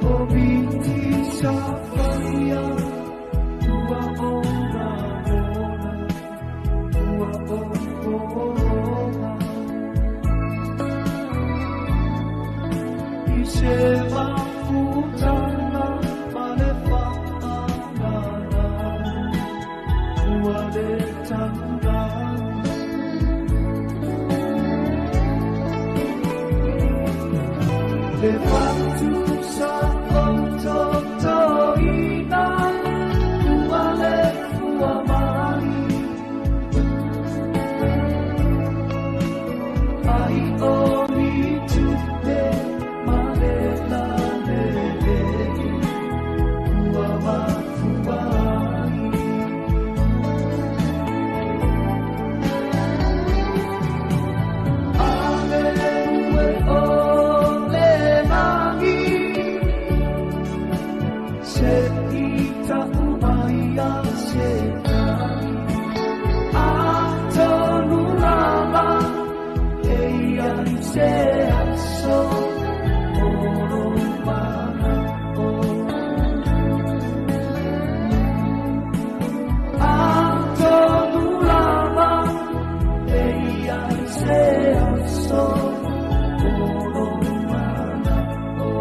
O miti sa whaia, ua ona ona, ua o korona. I se mafutanga ma le whaanana, ua le tanunau. Le whatu sa o totoina, ua le fua mai. Ai o ni tupe ma le la le lei, ua mafua ai. Aleue o le lagi, se i ta'u mai a se tai. Atonu lava, e ia i se aso, o lou mana'o. Atonu lava, e ia i se aso, o lou mana'o.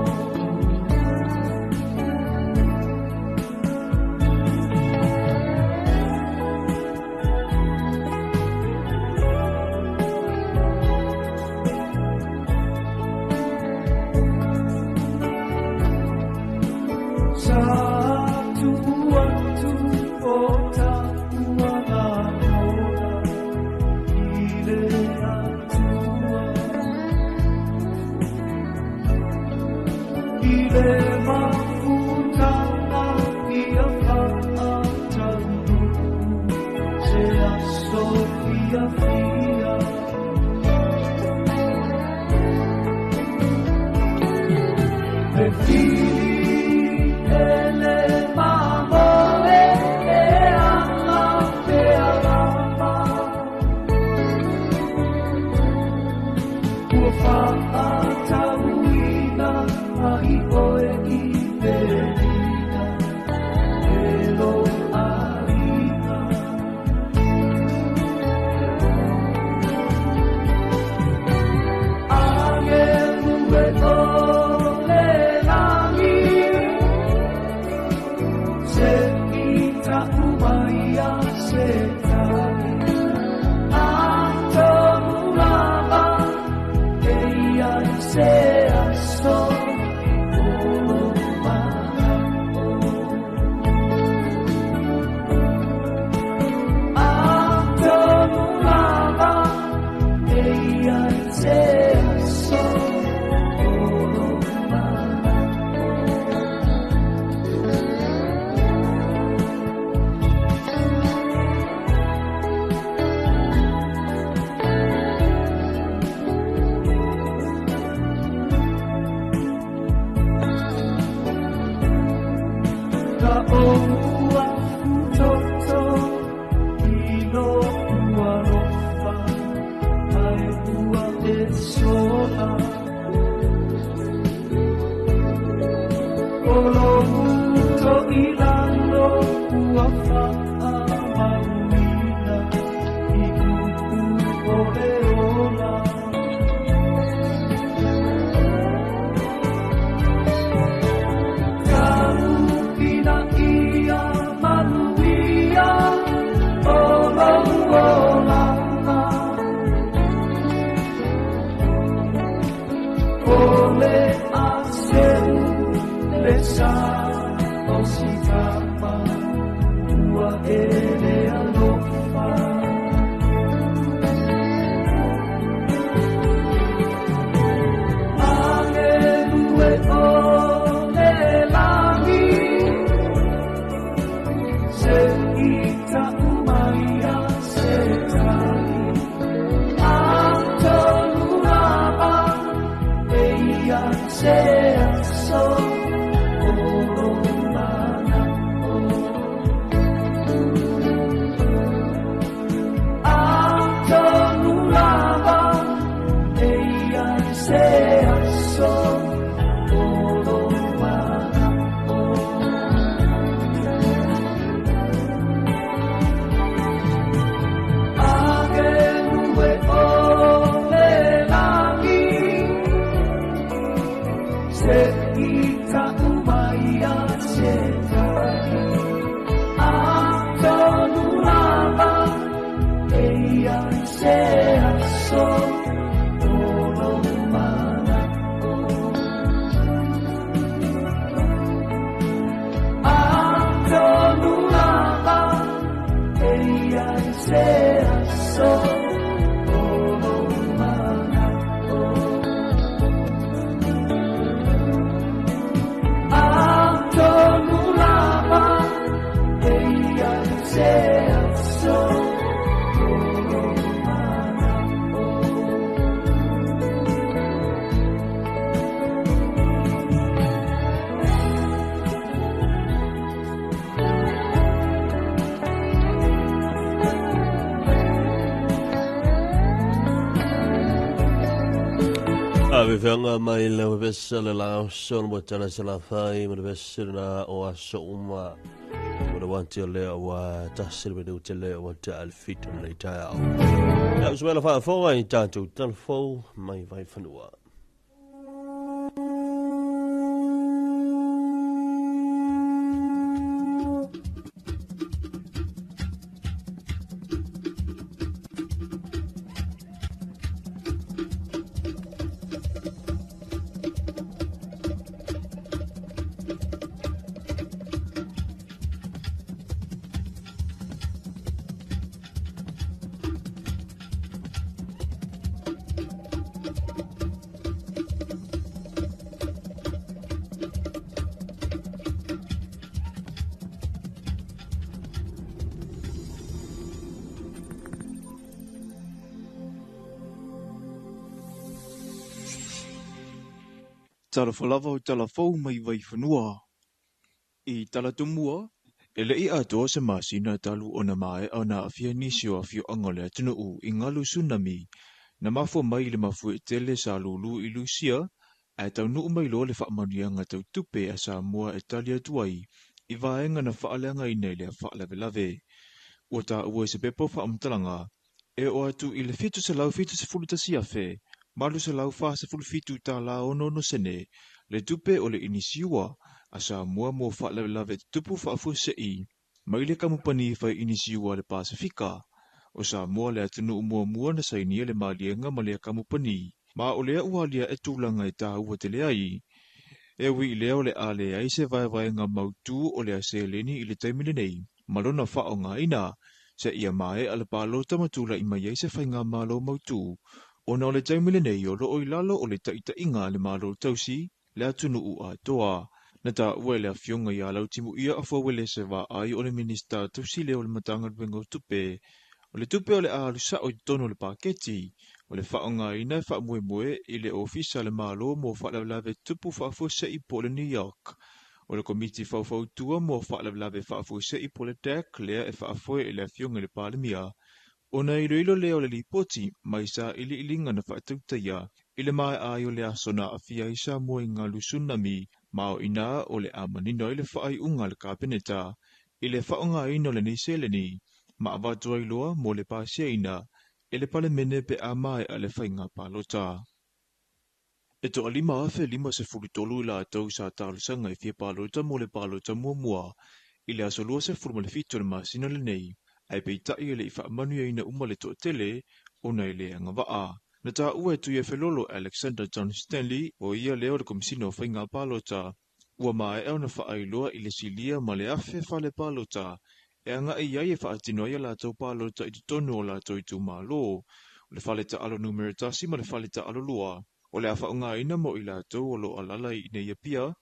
Sa tu'u atu o ta'uagaola i le Atua. I le mafutaga ia fa'ataunuu se aso fiafia. Le fili e le mamoe e ala pea lava. Ua fa'atauina ai oe i Pelina e lou aiga. Agelue o le lagi, se i ta'u mai a se tai. Atonu lava, e ia i se aso, o lou mana'o. Atonu lava, e ia i se aso, o lou mana'o. Ka ou afutoto i lo'u alofa, ae ua e sola. O lou to'ilalo ua fa'amauina i ku'u o le ola. Ta'upina ia manuia o lou olaga. O le a seu le sa o sitama, ua e le alofa. Agelue o le lagi, se i ta'u mai a se tai. Atonu lava, e ia i se aso, o lou mana'o. ia se tali. Atonu lava e ia se aso o lou mana'o. Atonu lava e ia se aso o lou mana'o. Atonu lava e ia se aso o lou mana'o. Ave feanga mai le vesa le lao so mo tala se la fai mo le vesa na o aso uma mo le wanti o lea ua tasi le menu te lea ua te alfito le taeao. Ia usuela faafofoga i tatou talafou mai vai fanua. Talofa lava o talafou mai Vaifanua. I Talatumua, e le'i atoa se masina talu ona maea ona aafia nisi o afioaga o le atunuu i galu tsunami na mafua mai i le mafuie tele sa lūlū i Lusia ae taunuu mai loa le faamanuiaga tautupe a Samoa e tali atu ai i vaega na faaleagaina i lea faalavelave. Ua taua i se pepa o faamatalaga e oo atu i le 771,000 847 tālā 66 sene le tupe o le inisiua a Samoa mo faalavelave tutupu faafuasei mai le kamupani fai inisiua a le Pasefika. O Samoa le atunuu muamua na sainia le maliega ma lea kamupani, ma o lea ua alia e tulaga e tāua tele ai. E ui i lea o le a leai se vaevaega mautū o lea seleni i le taimi lenei, ma lona faaaogaina, seia maea le palota ma tula'i mai ai se faigamalo mautū, ona o le taimi lenei o loo i lalo o le taʻitaʻiga a le Malo tausi le atunuu atoa. Na taua e le afioga ia Lautimuia Afuauele se vaai o le Minisita tausi lea o le Matagaluega o Tupe, o le tupe o le a alu sa'o i totonu o le paketi, o le faaaogaina e faamoemoe i le Ofisa a le Malo mo faalavelave tutupu faafuasei po o le New York. O le Komiti Faufautua mo faalavelave faafuasei po o le DAC lea e faafoe e le afioga i le Palemia, ona iloilo lea o le lipoti mai sailiiliga na faatautaia i le maea ai o le aso na aafia ai Samoa i galu tsunami, ma o ina o le a manino ai le faaiuga a le Kapeneta i le faaaogaina o lenei seleni ma avatu ai loa mo le pasiaina e le Palemene pe a maea le faiga palota. E toa 5,053 i latou sa talosaga e fia palota mo le palota muamua i le aso 27 o le masina lenei, ae peitai e le i faamanuiaina uma le toatele ona e le agavaa. Na taua e Tuiafelolo Alexander John Stanley o ia lea o le Komisina o Faiga Palota, ua maea ona faailoa i le silia ma le 1,000 fale palota e agai i ai e faatino ai a latou palota i totonu o latou itumalo, o le fale taalo numera 1 ma le fale taalo 2, o le a faaaogaina mo i latou o loo alaala i inei Apia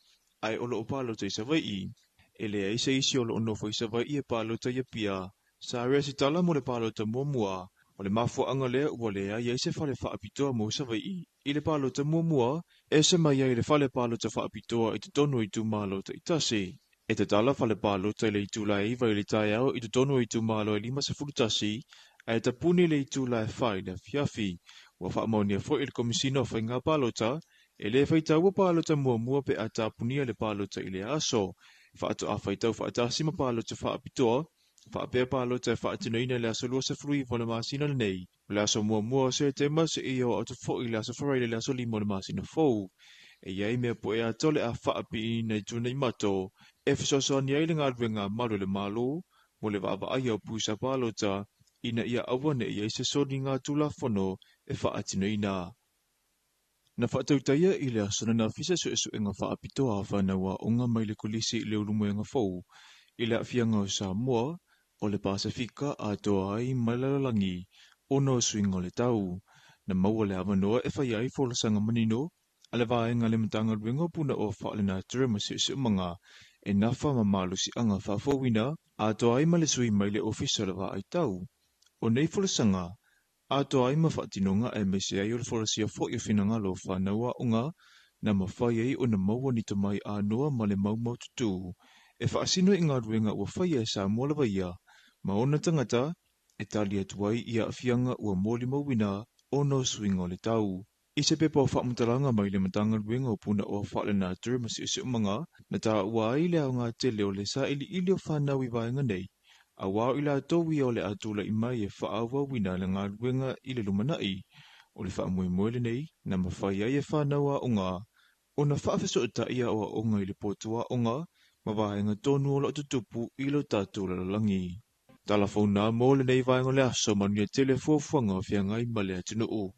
ae o loo palota i Savaii. E leai se isi o loo nofo i Savaii e palota i Apia. Sa resitala mo le palota muamua. O le mafuaaga lea ua leai ai se fale faapitoa mo Savaii i le palota muamua, ese mai ai le fale palota faapitoa i totonu o itumalo taitasi. E tatala fale palota i le itula e 9 i le taeao i totonu o itumalo e 51, ae tapuni le itula e 4 i le afiafi. Ua faamaonia foi e le Komisina o Faiga Palota, e le faitaua palota muamua pe a tapunia le palota i lea aso. Faatoa faitau faatasi ma palota faapitoa, faapea palota e faatinoina i le aso 29 o le masina lenei, o le aso muamua o Setema seia oo atu foi i le aso Faraile le aso 5 o le masina fou. E i ai mea poea atoa o le a faapipiina i Tuanaimato e fesoasoani ai le galuega a malu o le Malo mo le vaavaaia o pusa palota ina ia aua ne i i ai se soliga tulafono e faatinoina. Na faatautaia i le aso ananafi se suesuega faapitoa a fanau aoga mai le Kolisi i le Ulumoega Fou i le aafiaga o Samoa o le Pasefika atoa ai ma le lalolagi ona o suiga o le tau. Na maua le avanoa e faia ai folasaga manino a le vaega a le Matagaluega o Punaoa Faalenatura ma Siosiomaga e nafa ma malosiaga faafouina atoa ai ma le sui mai le Ofisa o le Vaai Tau. O nei folasaga atoa ai ma faatinoga aemaise ai o le folasia foi o finagalo o fanau aoga na mafai ai ona maua ni tomai anoa ma le maumaututu e faasino i galuega ua faia e Samoa lava ia ma ona tagata e tali atu ai i aafiaga ua molimauina ona o suiga o le tau. I se pepa o faamatalaga mai le Matagaluega o Punaoa Faalenatura ma Siosiomaga, na taua ai le aoga tele o le sailiili o fanau i vaega nei, aua o i latou ia o le a tulai mai e faaauauina le galuega i le lumanai. O le faamoemoe lenei na mafai ai e fanau aoga ona faafesootai aoaoga i le potu aoga ma vaega tonu o lo o tutupu i lo tatou lalolagi. Tala fou na mo lenei vaega o le aso, manuia tele fuafuaga o feagai ma le atunuu.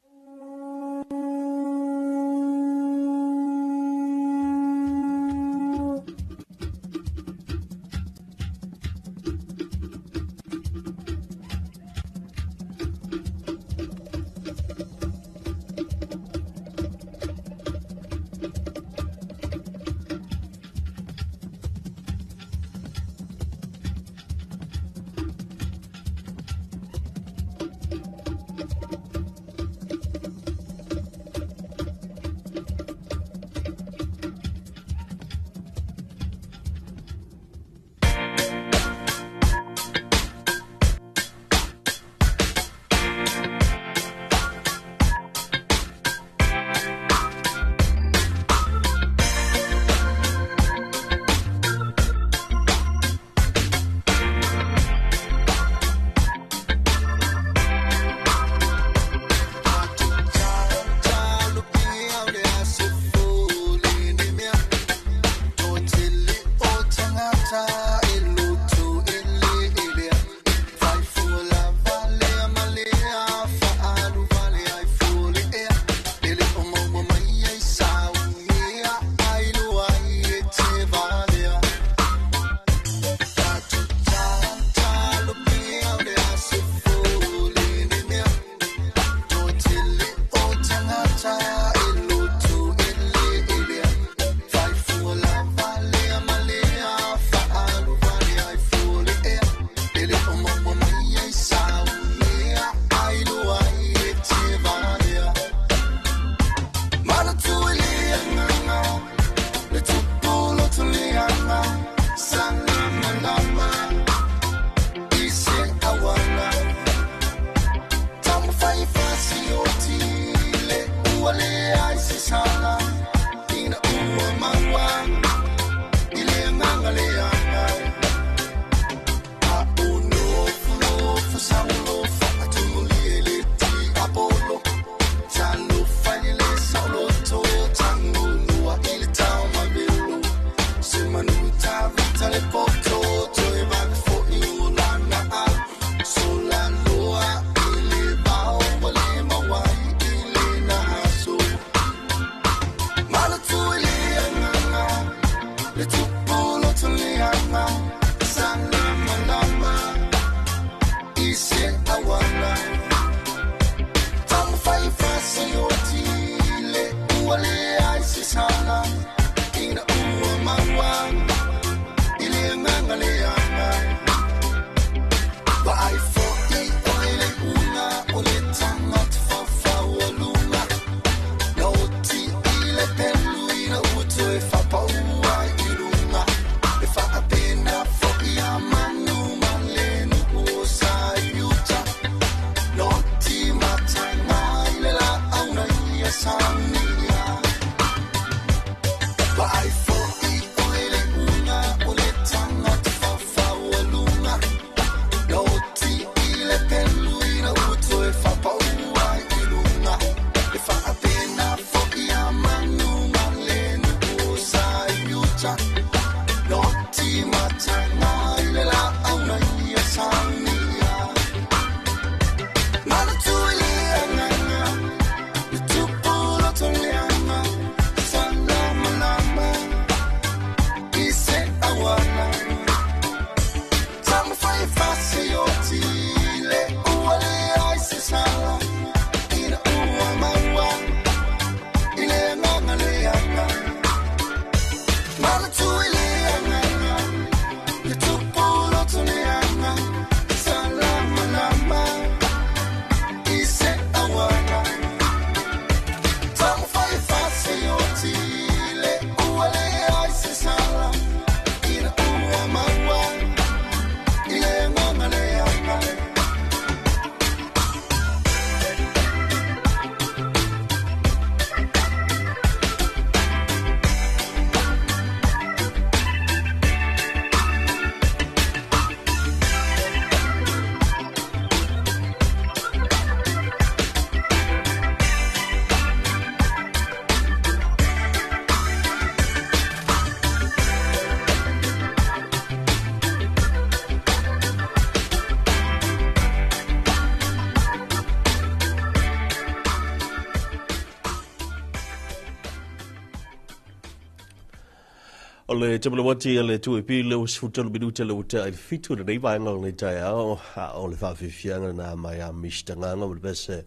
O le tamalawati a le 2AP le ua 13 minute le ua tea i le 7 lenei vaega o lenei taeao, a o le faafiafiaga lena mai a Mr. Ganga ma le pese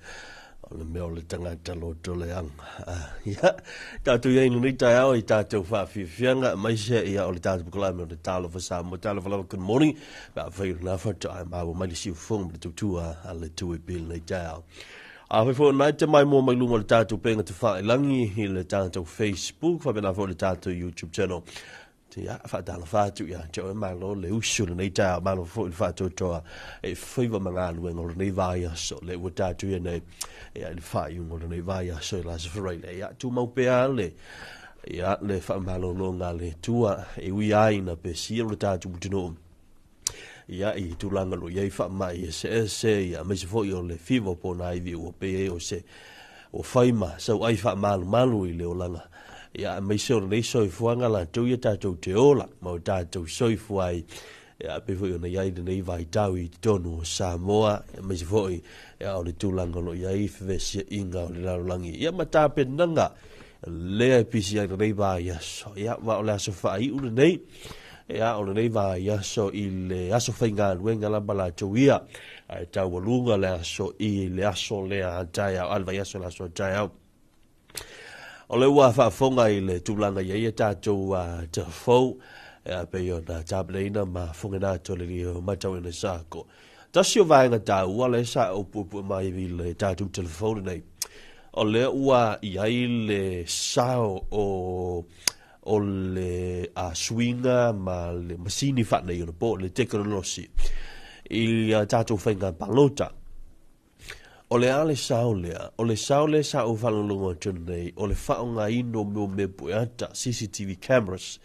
o le mea o le tagata loto leaga. Ia, tatou i ai i lenei taeao i tatou faafiafiaga, aemaise ia o le tatou polokalame o le Talofa Samoa, Talofa lava, good morning, pe afai o lena faatoa e maua mai le siufofoga ma le tautua a le 2AP i lenei taeao. Afai foi o lena e te maimoa mai luga o le tatou pega tafailagi i le tatou Facebook, faapena foi le tatou YouTube channel. Ia, faatalofa atu ia te oe, malo le usu lenei taeao, malo foi le faatoatoa e faiva ma galuega o lenei vaiaso, le ua tatou ia nei, ia, i le faaiuga o lenei vaiaso i le Aso Faraile. Ia, tumau pea le, ia, le faamalologa a le Atua, e ui ai ina pesia lo tatou atunuu, ia, i tulaga o lo o i ai faamai eseese, ia, aemaise foi o le fiva o pona ivi ua pei ai o se ua fai ma sauai faamalumalu i le olaga, ia, aemaise o lenei soifuaga latou ia tatou te ola ma o tatou soifua ai, ia, pei foi ona i ai lenei vaitau i totonu o Samoa, aemaise foi, ia, o le tulaga o lo o i ai fevesiaiga o le lalolagi, ia, ma tapenaga lea e pisi ai lenei vaiaso, ia, ma o le aso faaiu lenei, ia, o lenei vaiaso i le aso faigaluega lava latou ia, ae taualuga le aso i le aso lea a taeao, a le vaiaso le aso a taeao. O le ua faafofoga i le tulaga i ai a tatou tafou, ia, pei ona tapenaina ma fofoga atu le lio matauina sako. Tasi o vaega taua lea sa ou puepue mai i le tatou telefoni nei, o lea ua i ai le sao o o le a suiga ma le masini faanei ona po le tekonolosi i a tatou faiga palota. O le a le sao lea? O le sao lea sa ou faalogologo atu nei, o le faaaogaina o mea o mea pueata, CCTV cameras,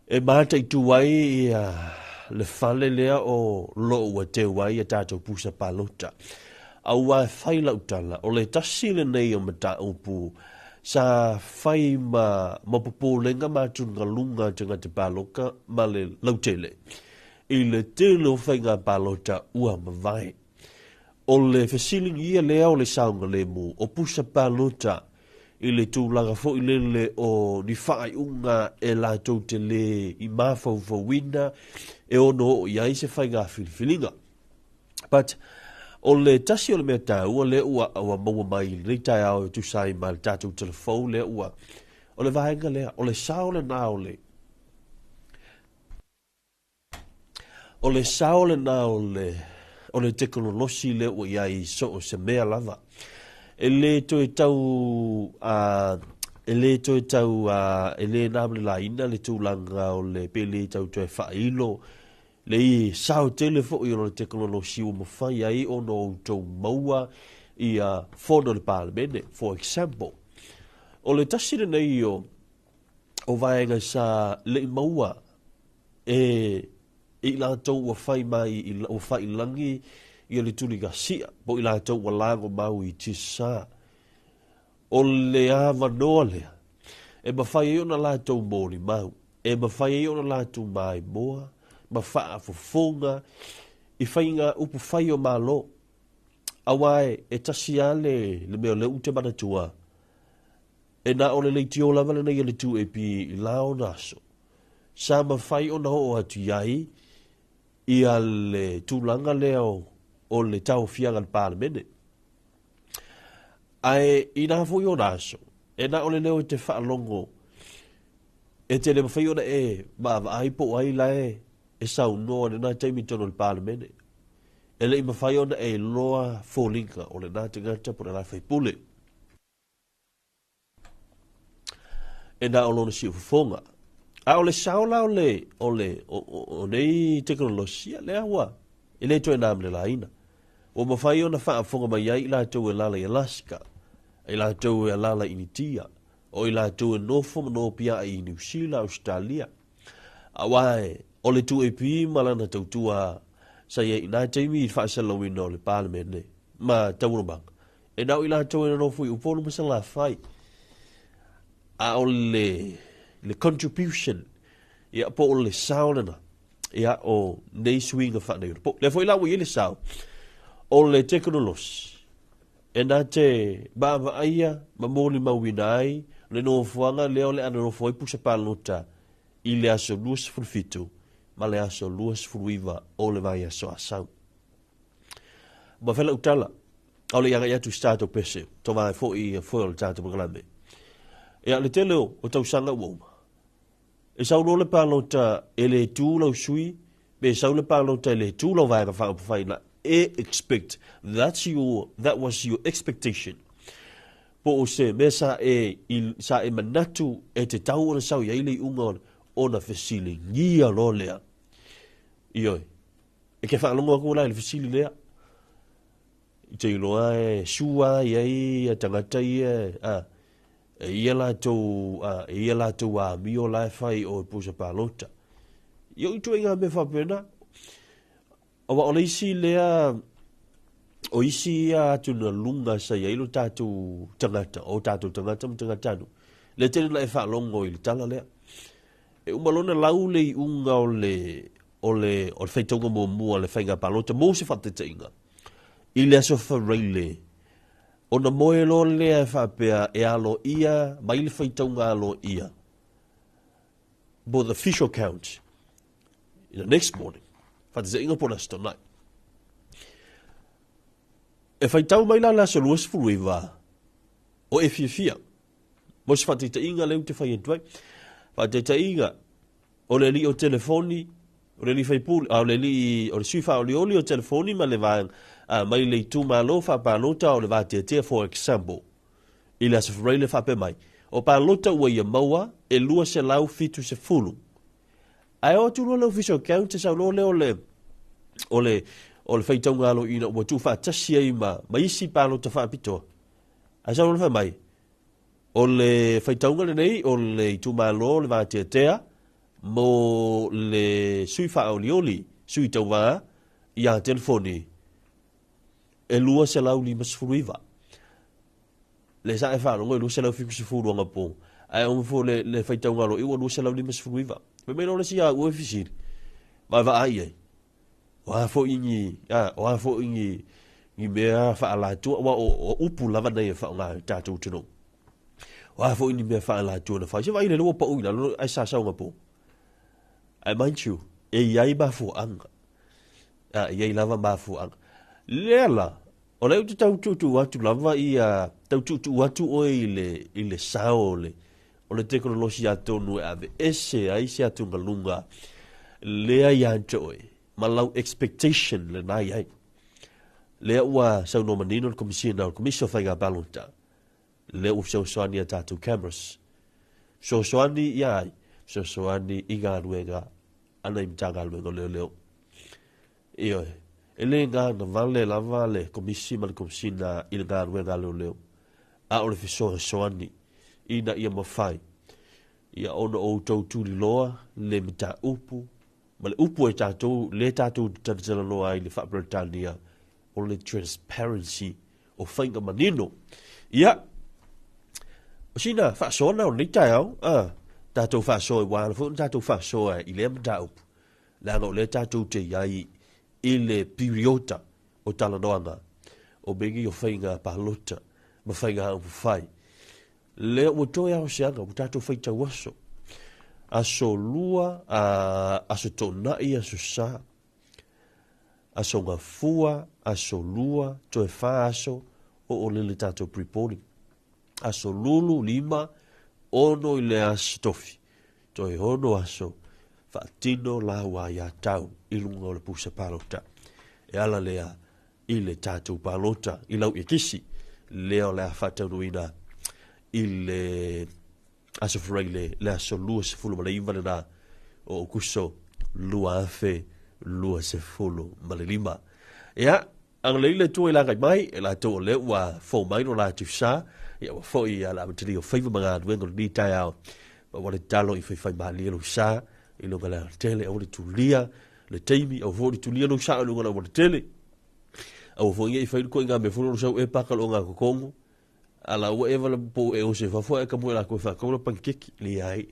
e mataitu ai ia le fale lea o lo o ua teu ai a tatou pusa palota. Aua e fai lau tala, o le tasi lenei o mataupu sa fai ma ma popolega ma atugaluga a tagata paloka ma le lautele i le tele o faiga palota ua mavae. O le fesiligia lea o le saogalemu o pusa palota i le tulaga foi lele o ni faaiuga e latou te lē i mafaufauina e ono oo i ai se faiga filifiliga. But, o le tasi o le mea taua lea ua, ua maua mai i lenei taeao e tusa ai ma le tatou telefou lea ua, o le vaega lea, o le sao lena o le, O le sao lena o le, o le tekonolosi lea ua i ai i so o se mea lava. E lē toe tau, a, e lē toe tau, a, e lē na ma le laina le tulaga o le, pe lē tau toe faailo le sao tele foi o le tekonolosi ua mafai ai ona outou maua ia fono a le Palemene. For example, o le tasi lenei o, o vaega sa le i maua e i latou ua fai mai i, ua fai i lagi ia le tuligasia, po i latou ua lago mau i tisa. O le avanoa lea, e mafai ai ona latou molimau, e mafai ai ona latou maimoa ma faafofoga i faiga upu fai o Malo. Aua e tasi lava le, le mea o lea ou te manatua, e na o le leitio lava lenei a le 2AP i la ona aso, sa mafai ona oo atu i ai ia le tulaga lea o, o le tauaofiaga a le Palemene. Ae i nā foi ona aso, e na o le leo e te faalogo e te le mafai ona e vaavaai po o ai la e, e saunoa i lena taimi i totonu o le Palemene. E le i mafai ona e iloa foliga o lena tagata po o lena faipule. E na o lona siufofoga. A o le sao la o le, o le, o, o, o nei tekonolosia, lea ua, e le toe na ma le laina. Ua mafai ona faafofoga mai ai i latou e alaala i Alaska, i latou e alaala i Initia, o i latou e nofo ma nopiaʻe i Niu Sila, Ausetalia. Aua e, o le 2AP ma lana tautua sa i ai i na taimi i le faasalalauina o le Palemene ma taualumaga, E na o i latou e nonofo i Upolu ma Salafai, a o le, le contribution, ia, po o le sao lena, ia, o nei suiga faaneionapo. Lea foi la ua i ai le sao, o le tekonolosi, e na te vaavaaia ma molimauina ai le nofoaga lea o le a nonofo ai pusa palota. i le aso 27 ma le aso 29 o le vaiaso Asau. Ma fai lau tala, ʻaʻole i agai atu i se tatou pese, tovae foi ia foe o le tatou polokalame. Ia, le tele o tausaga ua uma, e sau loa le palota e le tu lau sui, pe sau le palota e le tu lau vaega faaupufai na e expect, that's your, that was your expectation. Po o se mea sa e, i, sa e manatu e te tau ona sau i ai le iuga ona fesiligia loa lea. Ioe. E ke faalogo atu la i le fesili lea. I te iloa e sua i ai ia tagata ia, a, e ia latou, a, e ia latou amio la e fai o e pusa palota. I o ituaiga mea faapena. Aua o le isi lea, o isi ia atugaluga sa i ai lo tatou tagata, o tatou tagata ma tagatanu. Le tele na e faalogo i le tala lea. E uma loa ona lau le iuga o le, o le, o le faitauga muamua o le faiga palota mo se faataitaiga i le aso Faraile, ona moe loa lea e faapea e aloaia mai le faitauga aloaia mo the official count in the next morning, faataitaiga po o le Aso Toonai. E faitau mai la le aso 29 o e fiafia mo se faataitaiga lea ou te fai atu ai. Faataitaiga, o le alii o telefoni, o le alii faipule, a o le alii, o le sui faaolioli o telefoni ma le vaega, a, mai le itumalo faapalota o le Vateatea for example, i le Aso Faraile faapea mai, o palota ua ia maua e 270. Ae o atu loa le Ofisa o Accounts e sau loa lea o le, o le, o le faitauga aloaia ua tuufaatasi ai ma, ma isi palota faapitoa. Ae sau loa le fai mai, O le faitauga lenei o le itumalo o le Vateatea mo le sui faaolioli, sui tauva ia telefoni e 259. Le sa e faalogo e 270 anapo, ae uma foi le, le faitauga aloaia ua 259. Fai mai loa le isi ia au e fesili, vaavaai i ai. O a foi ni, a, o a foi ni, ni mea faalatua, aua o, o upu lava nei e faaaoga e le tatou atunuu. O a foi ni mea faalatua na fai, se vaai lele ua pau i lalo ae sa sau anapo. Ae mind you, e i ai mafuaaga. A, e i ai lava mafuaaga. Lea la, o lea ou te tau tuutuu atu lava ia, tau tuutuu atu oe i le, i le sao o le, o le tekonolosi atonu e aveese ai se atugaluga lea ia te oe ma lau expectation lena i ai. Lea ua saunoa manino le Komesina o le Komisi o Faiga Palota, lea ua fesoasoani a tatou cameras. Fesoasoani ia ai, fesoasoani i galuega a nai Matagaluega o Leoleo. Ioe, e le gagavale lava le Komisi ma le Komesina i le galuega a leoleo, a o le fesoasoani ina ia mafai ia ona outou tuliloa le mataupu ma le upu e tatou, le tatou te talatalanoa ai i le faa-Peretania, o le transparency, o faiga manino. Ia, o sina faasoa na o lenei taeao, a, tatou faasoa i ua ala foi ona tatou faasoa i lea mataupu. Leaga o lea tatou te i ai i le piriota o talanoaga o mea nei o faiga palota ma faiga upufai. Lea ua toe ao se aga, ua tatou faitau aso. Aso lua, a, aso toonai, aso sa, aso gafua, aso lua, toe fa aso, o o lele tatou pre-polling. Aso lulu, lima, ono i le aso tofi. Toe ono aso, faatino lau aiatau i luga o le pusa palota. E ala lea i le tatou palota i lau ekisi, lea o le a faataunuuina i le aso Faraile, le aso 29 lena o Okuso 2025. Ia, Agalelei le Atua i lagai mai, e latou o lea ua fou mai lo latou sa, ia ua foi ia le amatalia o faiva ma galuega o lenei taeao. Ma ua le tatalo i faifai malie lou sa, i luga le alatele, aua le tulia le taimi, aua foi le tulia lou sa i luga le aualatele. Aua foi nei fai le koiga mea foi lo sau e paka lo ngā kokongo, Ala ua e wala po e ose fafo e ka moe la koe whakau la pankeki. Leai.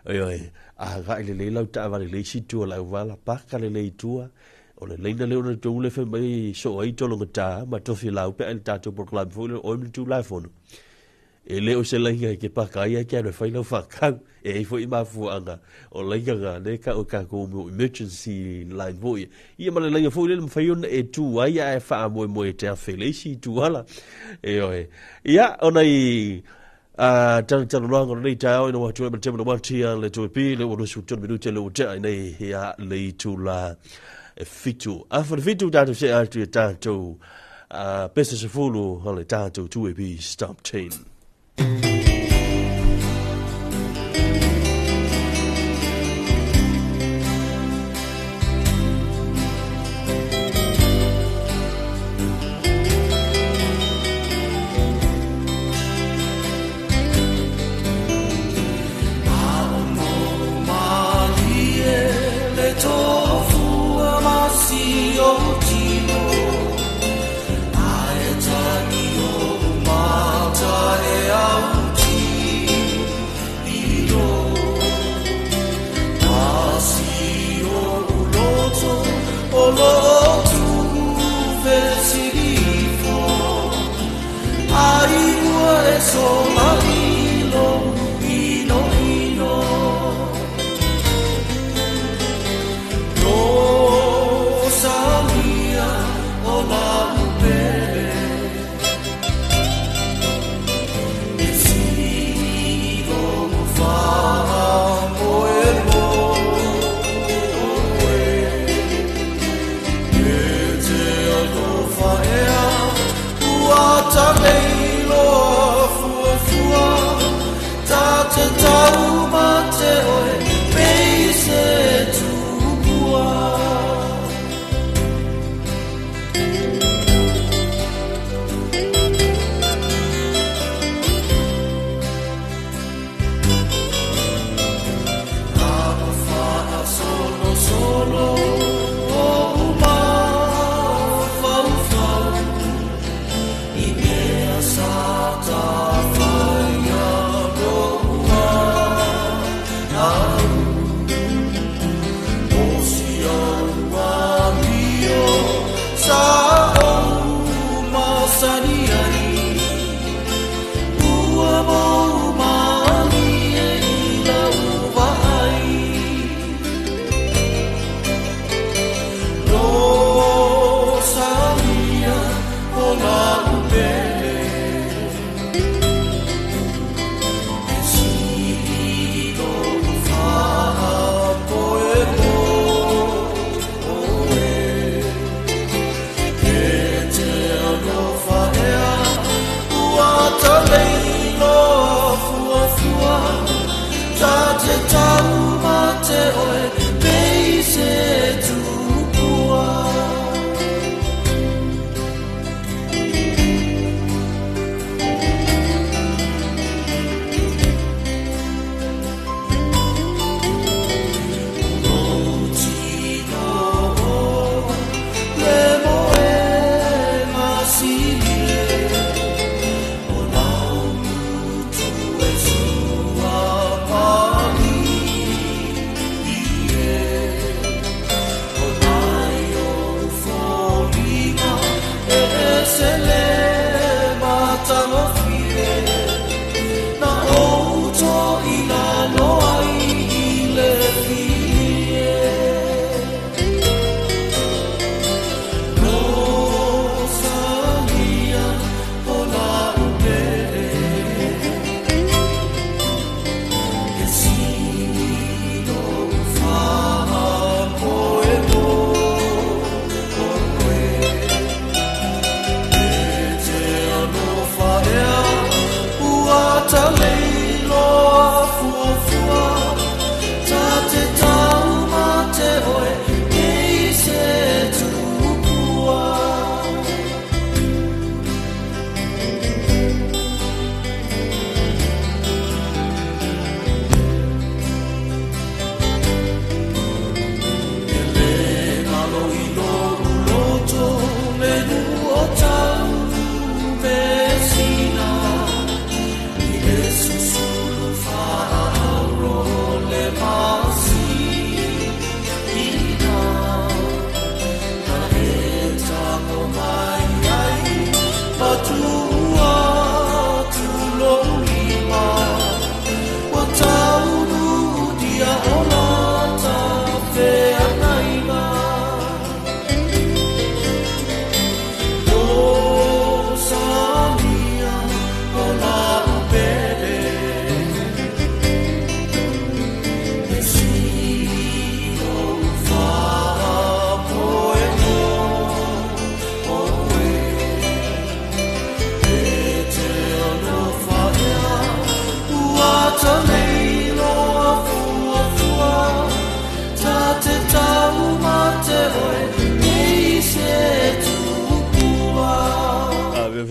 Oi oi. A ga ile lei lau taavale le isi tua lau vala paka le lei tua. O le leina leo na tou le fai mai so ai tolo ngata ma tofi lau pe ai le tatou polokalame foi le oi ma le tulafono. E le o se laina e te paka ai ae te alu e fai lau faatau. E i ai foi mafuaaga o laina na lea e tau e tatou mo emergency line foi. Ia ma le laina foi lea e mafai ona e tu ai ae faamoemoe e te afe i le isi ituala. Ioe. Ia, ona i a talatalanoaga o lenei taeao ina ua atu ai ma le tema na watia le 2AP le ua 23 minute le ua tea ai nei ia le itula e 7. Afa le 7 tatou see atu i tatou pese 10 o le tatou 2AP Stop 10.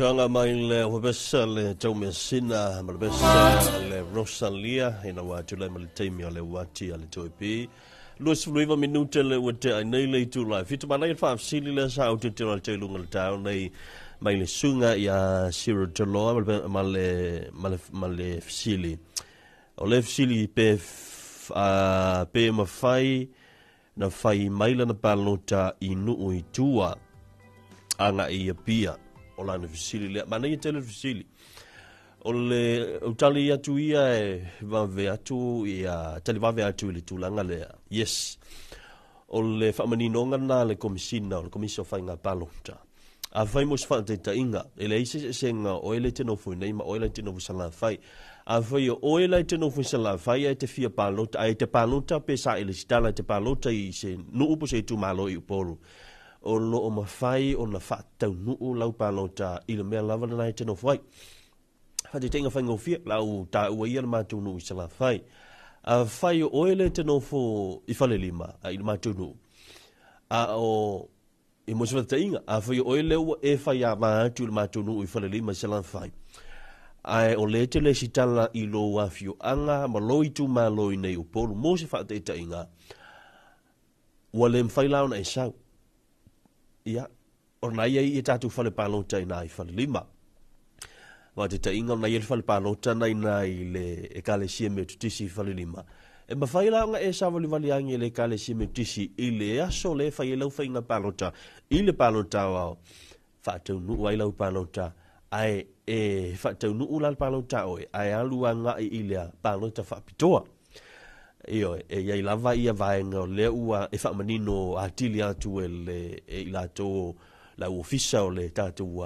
Afioga mai le Ofisa le Taumeasina ma le Pesa le Rosalia ina ua tulai ma le taimi o le uati a le Toepi. 29 minute le ua tea ai nei le itula e fitu manaia le faafesili lea sa ou tilotilo ai i luga o le taeao nei mai le susuga ia Cyril Toloa ma le, ma le, ma le, ma le fesili. O le fesili pe, pe mafai na fai mai lana palota i Nuu i tua agai i Apia. O lana fesili lea. Manaia tele le fesili. O le ou tali atu ia e vave atu ia tali vave atu i le tulaga lea. Yes. O le faamaninoga lena a le Komisina o le Komisi o Faiga Palota. Afai mo se faataitaiga, e leai se eseesega o oe le te nofo i nei ma oe la te nofo i Salafai. Afai o oe la e te nofo i Salafai ae te fia palota, ae te palota pe sa e lesitala e te palota i se nuu po se itumalo i Upolu, o lo o mafai ona faataunuu lau palota i le mea lava lena e te nofo ai. Faataitaiga faigofie, la u taua ia le matou nuu i Salafai. Afai o oe le te nofo i Falelima, i le matou nuu, a o I mo se faataitaiga, afai o oe lea ua e faiava atu i le matou nuu i Falelima i Salafai, ae o lea e te lesitala i lou afioaga ma lou itumalo i nei Upolu, mo se faataitaiga, ua le mafai la ona e sau. Ia, o lena e i ai ia tatou fale palota i ina i Falelima. Faataitaiga, o lena e i ai le fale palota na ina i le Ekalesia Metotisi i Falelima. E mafai la ona e savalivali ane i le Ekalesia Metotisi i le aso lea e fai ai lau faiga palota i le palota aoao, faataunuu ai lau palota, ae e faataunuu la le palota a oe, ae alu agai i le palota faapitoa. Ioe, e i ai lava ia vaega o lea ua e faamanino atili atu e le e i latou le au ofisa o le tatou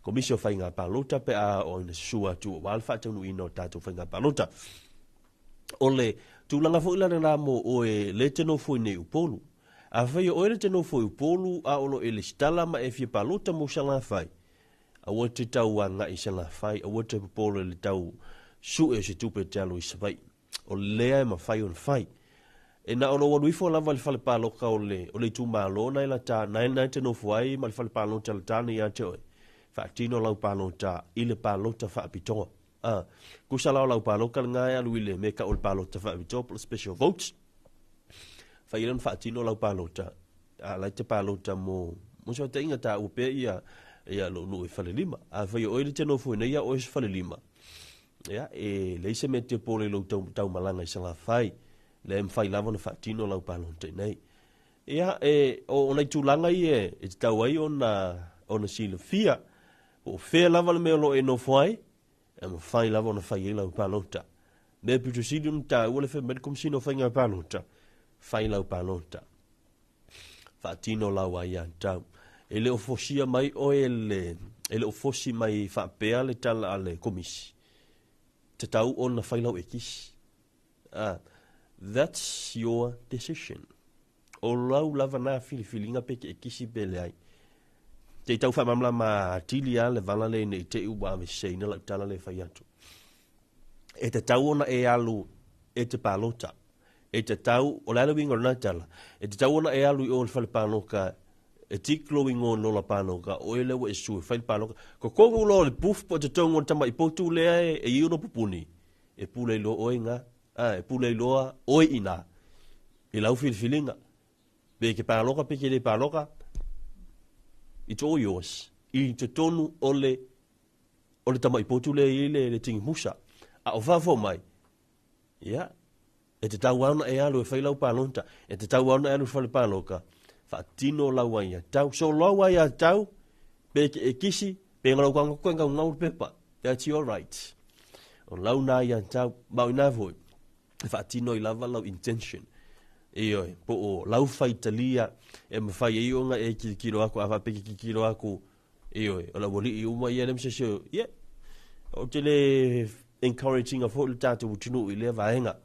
Komisi o Faiga Palota pe a oo ina susua atu aua le faataunuuina o tatou faiga palota. O le tulaga foi la lena mo oe le te nofo i nei Upolu. Afai o oe le te nofo i Upolu a o lo e lesitala ma e fia palota mo Salafai, aua te tau agai i Salafai, aua te popole i le tau sue o se tupe e te alu i Savaii. O lea e mafai ona fai. E na o lou alu ifo lava i le fale paloka o le, o le itumalo na e lata, na e, na e te nofo ai ma le fale palota lata nei ia te oe. Faatino lau palota i le palota faapitoa. A, kusa la o lau paloka lena e alu i le mea e tau o le palota faapitoa po o le special votes. Fai ai ona faatino lau palota, a la e te palota mo, mo se faataitaiga taua pea ia, ia lou nuu i Falelima. Afai o oe le te nofo i nei a o oe se Falelima, ia, e leai se mea e te popole i lou tau, taumalaga i Salafai. Lea e mafai lava ona faatino lau palota i nei. Ia, e, o, o nai tulaga ia e tatau ai ona, ona silafia, po o fea lava le mea o lo o e nofo ai, e mafai lava ona fai ai lau palota. Mea pito sili ona taua le fai mai le Komesina o Faiga Palota, fai lau palota. Faatino lau aiatatau. E le o fosia mai oe e le, e le o fosi mai faapea le tala a le Komisi. Tatau ona fai lau ekisi. Ah, that's your decision. O lau lava na filifiliga pe te ekisi pe leai. Te i tau faamalamalama atili lava le vala lea ina i te i ua aveseseina lau tala lea e fai atu. E tatau ona e alu e te palota. E tatau, o le a le uiga o lena tala? E tatau ona e alu i o i le fale paloka e tik lou igoa i le lola paloka, o oe lea ua e sue, fai le paloka. Totogi loa o le booth po o totonu o le tamai potu lea e i ai ona pupuni, e pule ai loa oe i ina. A, e pule ai loa oe i ina i lau filifiliga. Pe ke paloka pe ke le paloka, it's all yours. I totonu o le o le tamai potu lea e i ai le, le tingi musa. A o fafo mai, ia, e tatau lava ona e alu e fai lau palota, e tatau lava ona e alu i le fale paloka, faatino lau aiatatau. So lau aiatatau, pe ke e kisi, pe lau kaga koe gaugau le pepa, that's your right. O lau na aiatatau, ma o ina foi, e faatino ai lava lau intention. Ioe, po o lau faitalia e mafai ai ona e tilotilo aku, a faapea e te tilotilo aku, ioe, o le aualii uma ia le ma se isi, yeah. Ou te le encourage ina foi le tatou atunuu i lea vaega.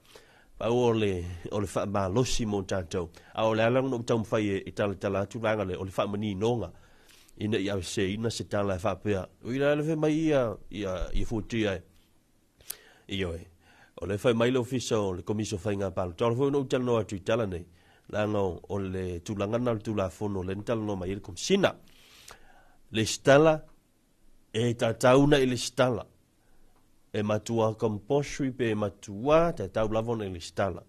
Pau o le, o le faamalosi mo tatou. A o le ala ona ou taumafai e, e talatala atu le vaega lea, o le faamaninoga ina ia aveseseina se tala e faapea, ui la le fai mai ia, ia, ia fuatia e. Ioe. O lea e fai mai le Ofisa o le Komisi o Faiga Palota. O le foi ona ou talanoa atu i tala nei, leaga o le tulaga lena o le Tulafono lea na talanoa mai ai le Komesina. Lesitala E tatau ona e lesitala. E matua compulsory pe e matua tatau lava ona e lesitala.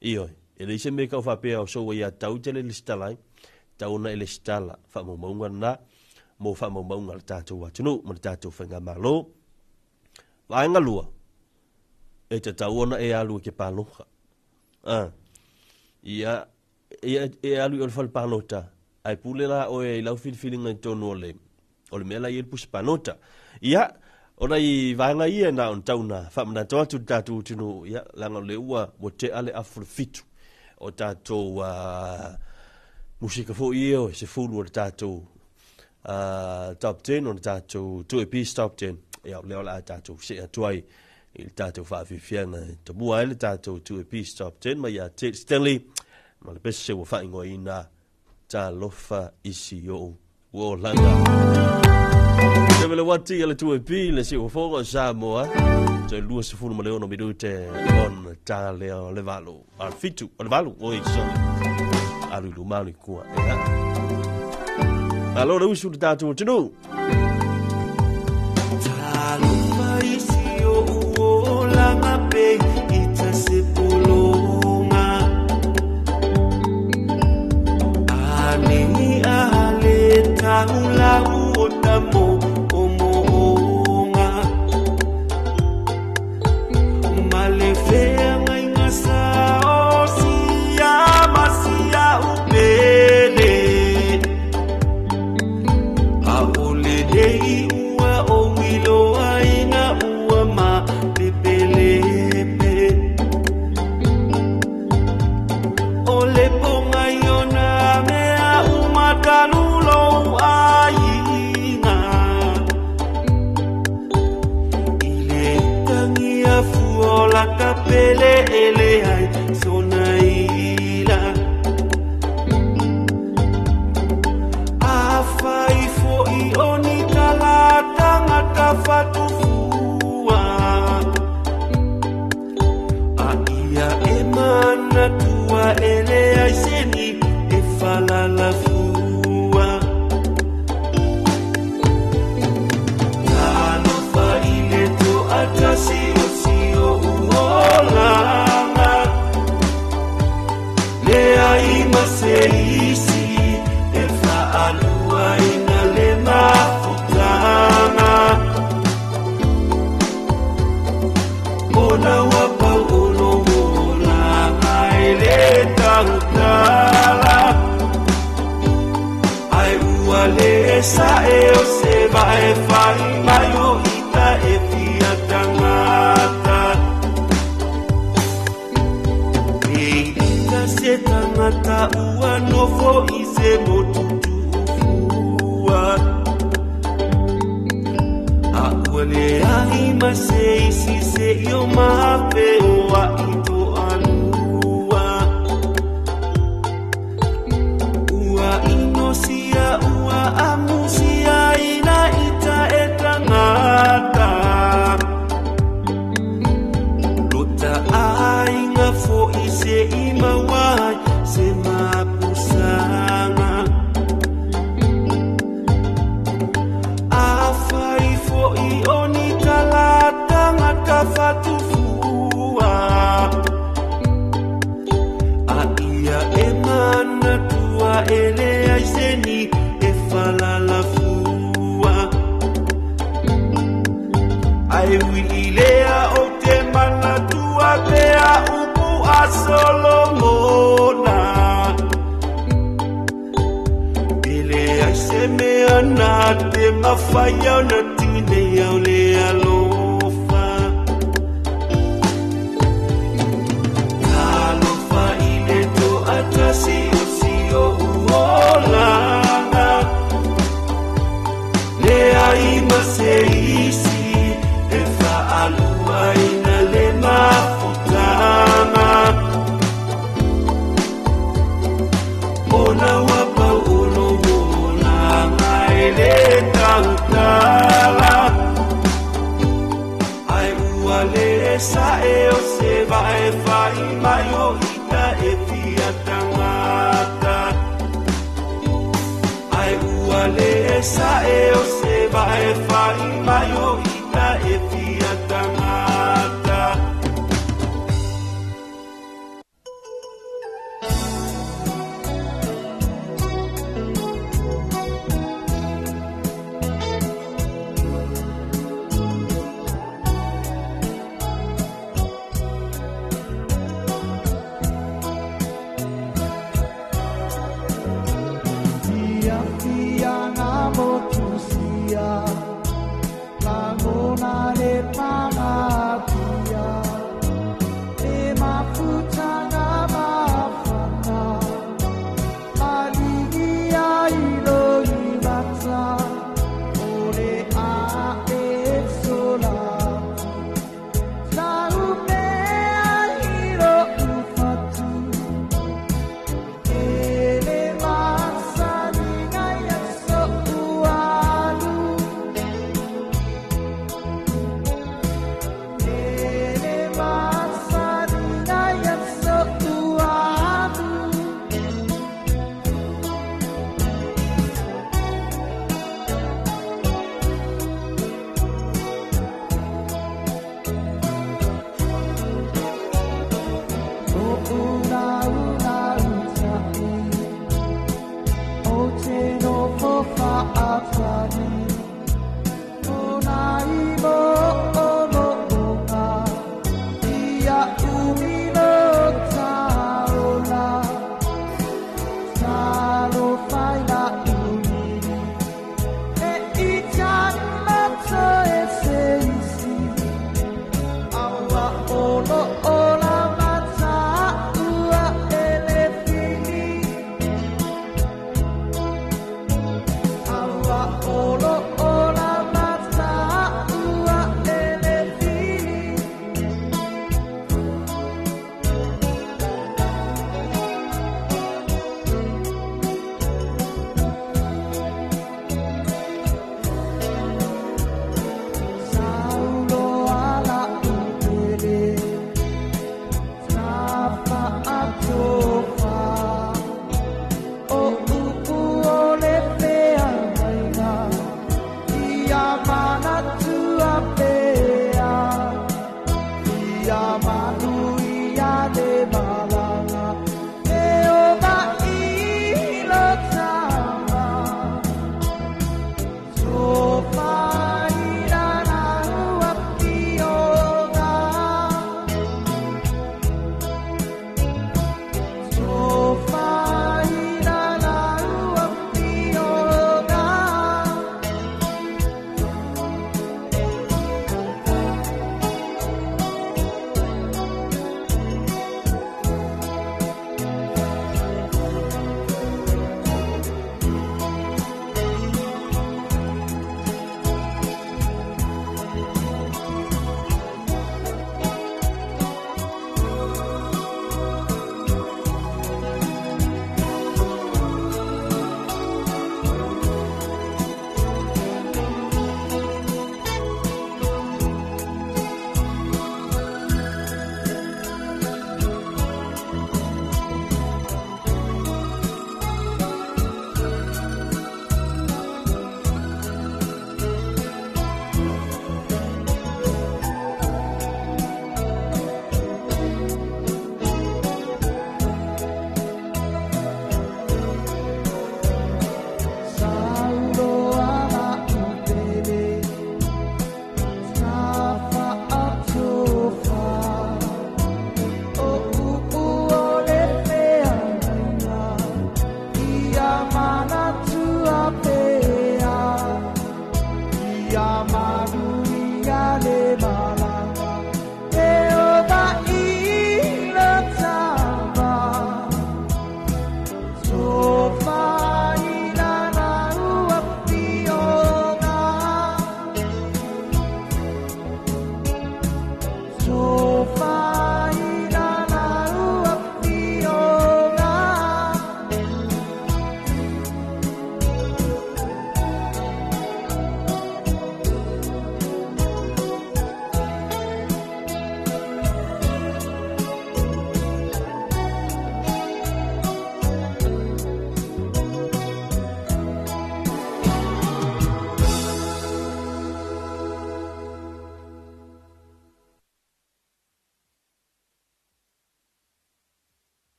Ioe, e leai se mea e tau faapea o sou aiatatau e te le lesitala ai. Tatau ona e lesitala faamaumauga lena mo faamaumauga a le tatou atunuu ma le tatou faigamalo. Vaega 2, e tatau ona e alu e te palota. Ia, ia e alu i o le fale palota, ae pule la oe i lau filifiliga i totonu o le o le mea la i ai le pusi palota. Ia, o nai vaega ia na ona tau na faamanatu atu i le tatou atunuu, ia, leaga o lea ua ua tea le afu le 7 o tatou musika foi ia o 10 o le tatou top 10 o le tatou 2EP top 10. Ia, o lea o le a tatou see atu ai i le tatou faafiafiaga e tomua ai le tatou 2EP top 10 mai ia Ted Stanley ma le pese ua faaigoaina Talofa i si ou olaga. Tevele wati le 2EP le si ufoga o Samoa. Toe 26 minute on ta lea o le 8. A le 7 o le 8. Oi, sorry. Alu i luma alu i kua. Ea. Malo le usu le tatou atunuu. Talofa i si ou olaga pe ita se pologa. Ane a le taulau o tamo o moonga. Ma le feagaiga sa o sia ma sia upele. A o le lei ua o iloa ina ua ma lepelepe. O le ponga i ona mea uma talu lou aiga. I le tangia fuola ka pele ele ai sona ila. A fai foi o ni talatanga tafatufua. A ia e manatua ele ai seni e falalafua. Talofa i le toatasi o si ou olaga. Leai ma se isi e faaluaina le mafutaga. Ona ua pau o lou olaga e le tautala. Ai ua le sa'e o se vae fai mai o ita e fia tangata. E ita se tangata ua nofo i se motu tuufua. A ua leai ma se isi se i o mafe o a i toalua. Ua inosia ua amusia ina ita e tangata. Lota aiga foi se i mauai se mapusanga. A fai foi o ni talatanga tafatufua. A ia e manatua e leai seni e falalafua. Ai ui i lea o te manatua pea upu a Solomona. E leai se mea na te mawhai au na tinei au le alofa. Talofa i le toatasi o si ou olaga. Leai ma se isi e faaluaina le mafutaga. Ona ua pau o lou olaga e le tautala. Ai ua le sa'e o se vae fai mai o ita e fia tangata. Ai ua le sa'e o se vae e fai mai o ita e fia tangata. Fia fia ngā motu sia, la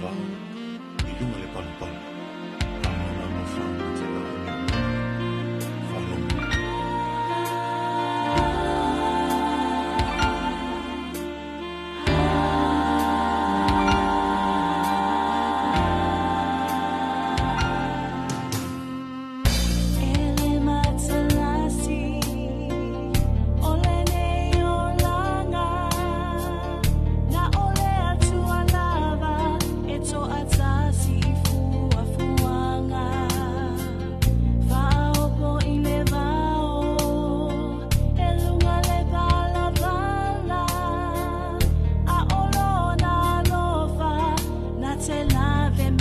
vao i luga le palapala lagolago faamatela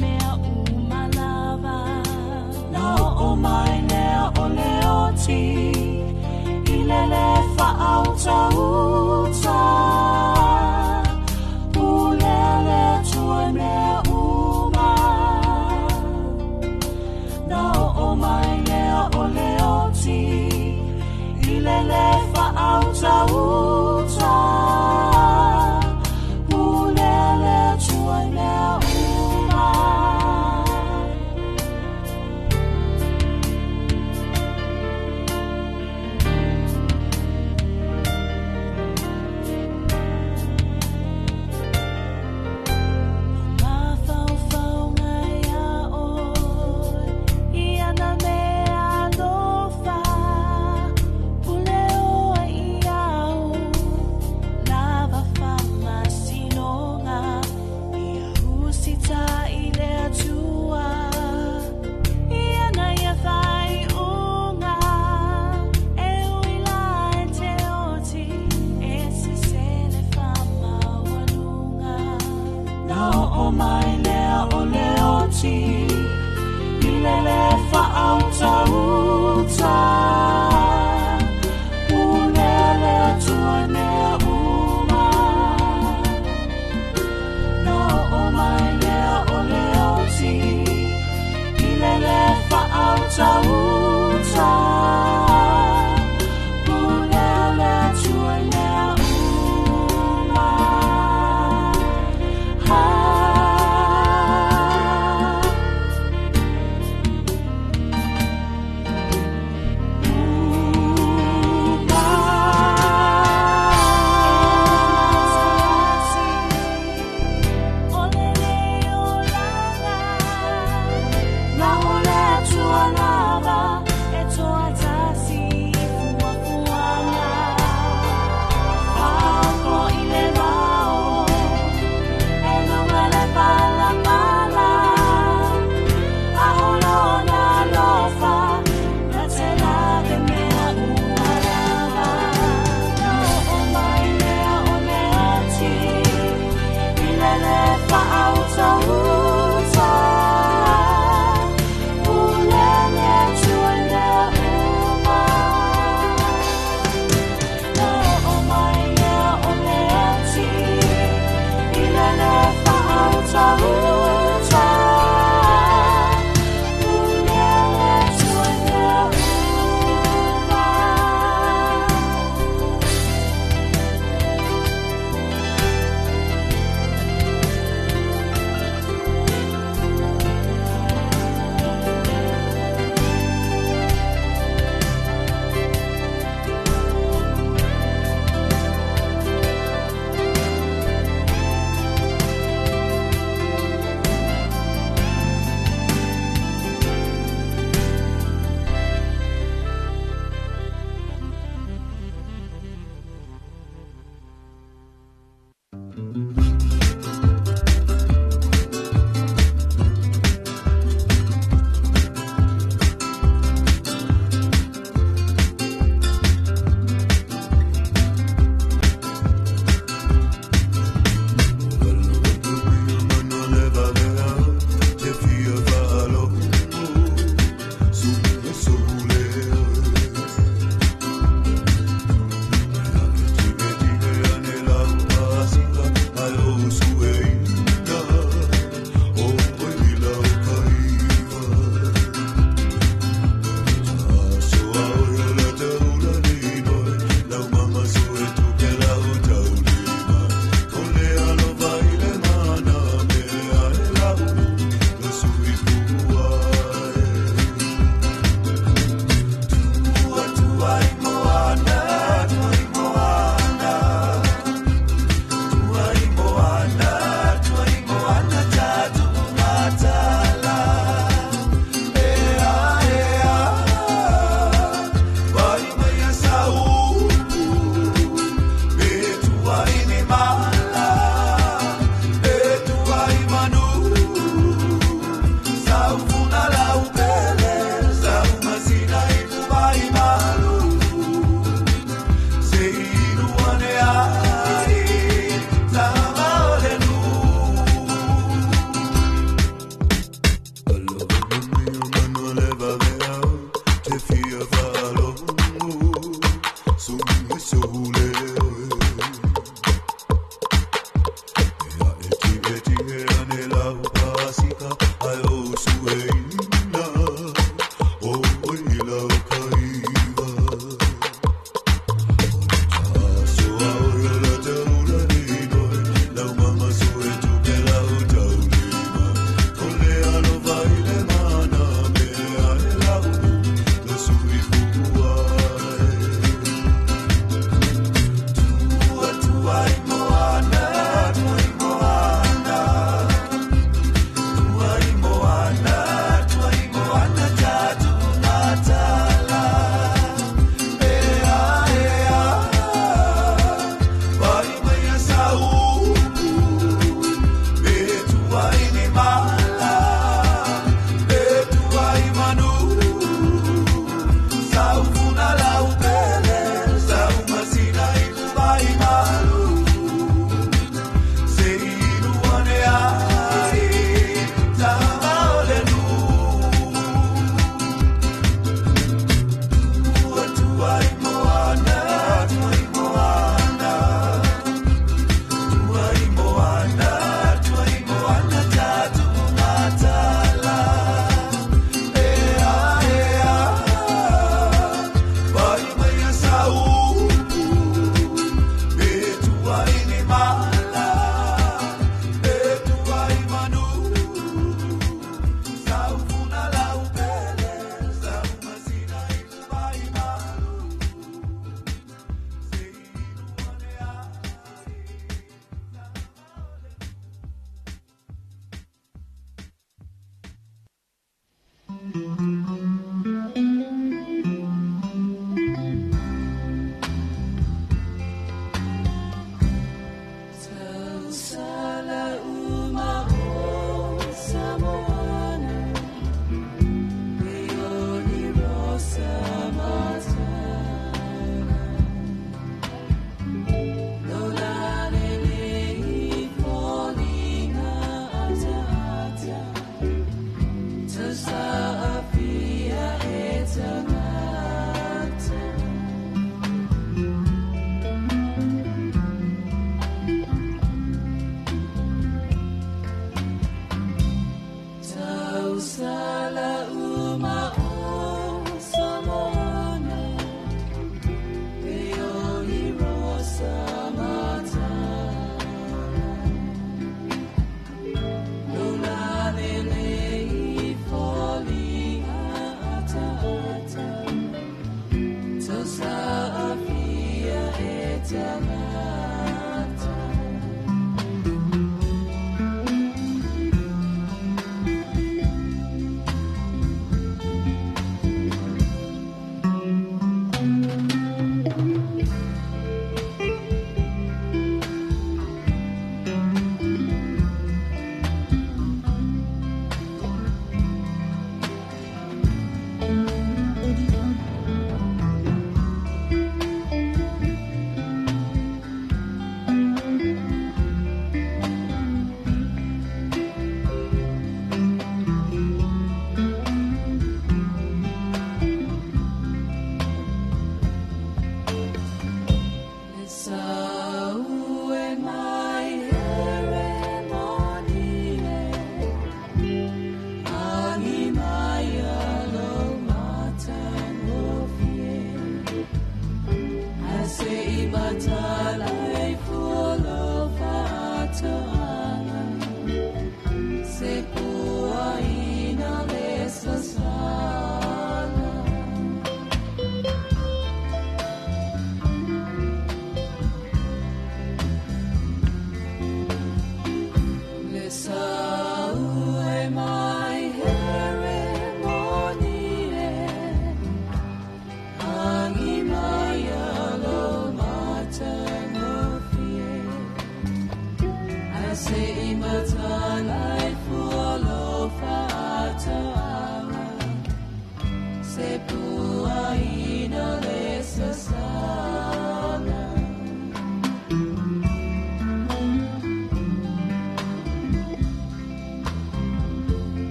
mea uma. Faalogo.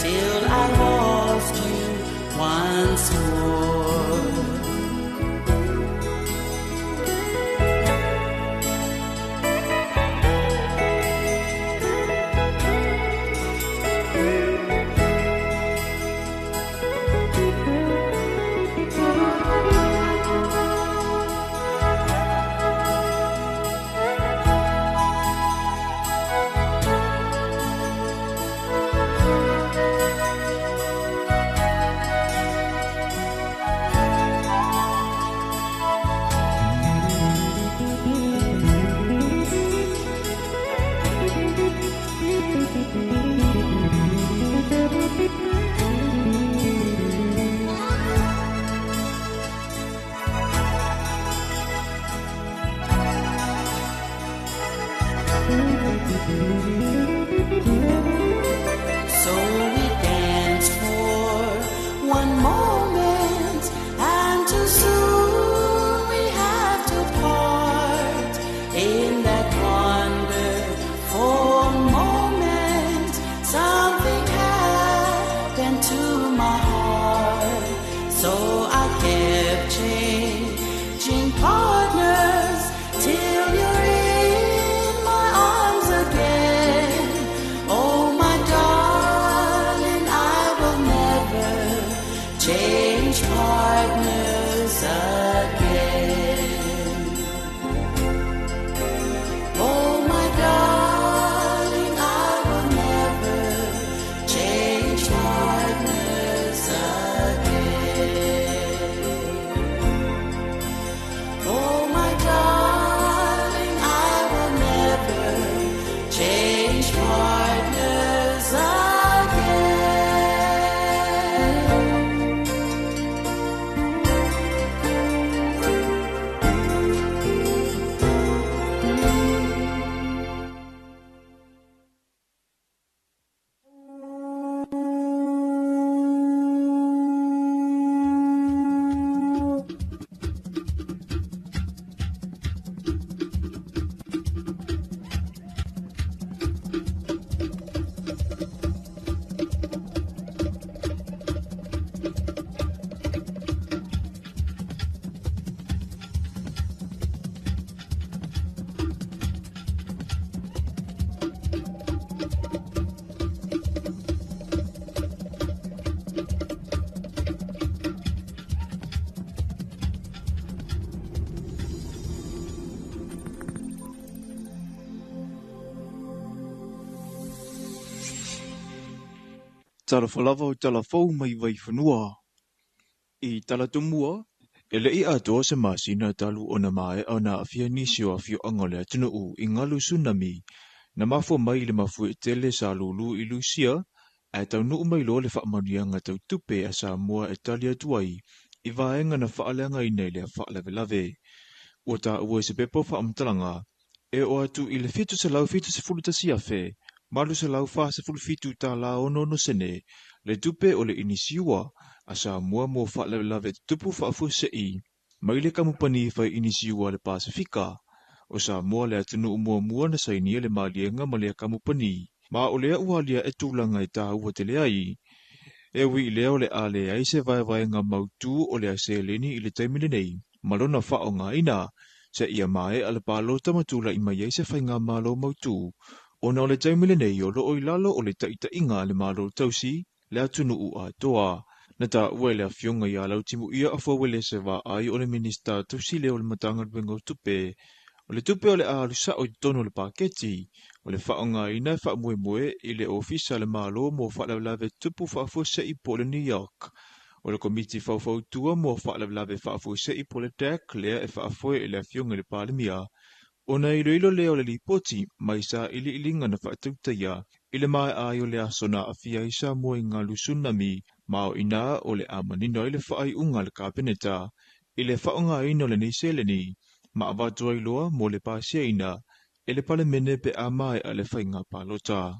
Till I lost you once more. change partners again. Oh, my darling, I will never change partners again. Oh, my darling, I will never change partners again. Talofa lava o tala fou mai Vaifanua. I Talatumua, e le'i atoa se masina talu ona maea ona aafia nisi o afioaga o le atunuu i galu tsunami na mafua mai i le mafuie tele sa lūlū i Lusia ae taunuu mai loa le faamanuiaga tautupe a Samoa e tali atu ai i vaega na faaleagaina i lea faalavelave. Ua taua i se pepa o faamatalaga e oo atu i le 771,847 tālā 66 sene le tupe o le inisiua a Samoa mo faalavelave tutupu faafuasei mai le kamupani fai inisiua a le Pasefika. O Samoa le atunuu muamua na sainia le maliega ma lea kamupani, ma o lea ua aliae tulaga e taua tele ai. E ui i lea o le a leai se vaevaega mautū o le seleni i le taimi lenei, ma lona faaaogaina, seia maea le palota ma tula'i mai ai se faigamalo mautū, ona o le taimi lenei o loo i lalo o le taʻitaʻiga a le Malo tausi le atunuu atoa. Na taua e le afioga ia Lautimuia Afuauelese Vaai o le Minista tausi lea o le Matagaluega o Tupe, o le tupe o le a alu sa'o i totonu o le paketi, o le faaaogaina e faamoemoe i le Ofisa a le Malo mo faalavelave tutupu faafuasei po o le New York. O le Komiti Faufautua mo faalavelave faafuasei po o le DAC lea e faafoe e le afioga i le Palemia, ona iloilo lea o le lipoti mai saʻiliʻiliga na faatautaia i le maea ai o le aso na aafia ai Samoa i galu tsunami, ma o i ina o le a manino ai le faaiuga a le Kapeneta i le faaaogaina o lenei seleni ma avatu ai loa mo le pasiaina e le Palemene pe a maea le faiga palota.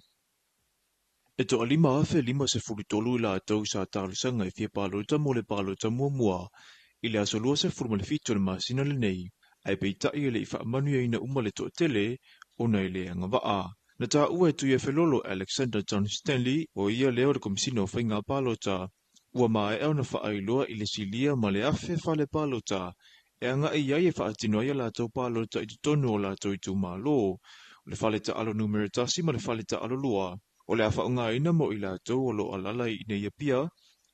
E 1,553 i latou sa talosaga e fia palota mo le palota muamua i le aso 27 o le masina lenei, ae peitaʻi e leʻi faamanuiaina uma le toatele ona e le agavaa. Na taua e Tuiafelolo Alexander John Stanley o ia lea o le Komisina o Faiga Palota, ua maea ona faailoa i le silia ma le 1,000 fale palota e agaʻi ai e faatino ai a latou palota i totonu o latou itumalo, o le fale taalo numera 1 ma le fale taalo 2, o le a faaaogaina mo i latou o loo alaala i inei Apia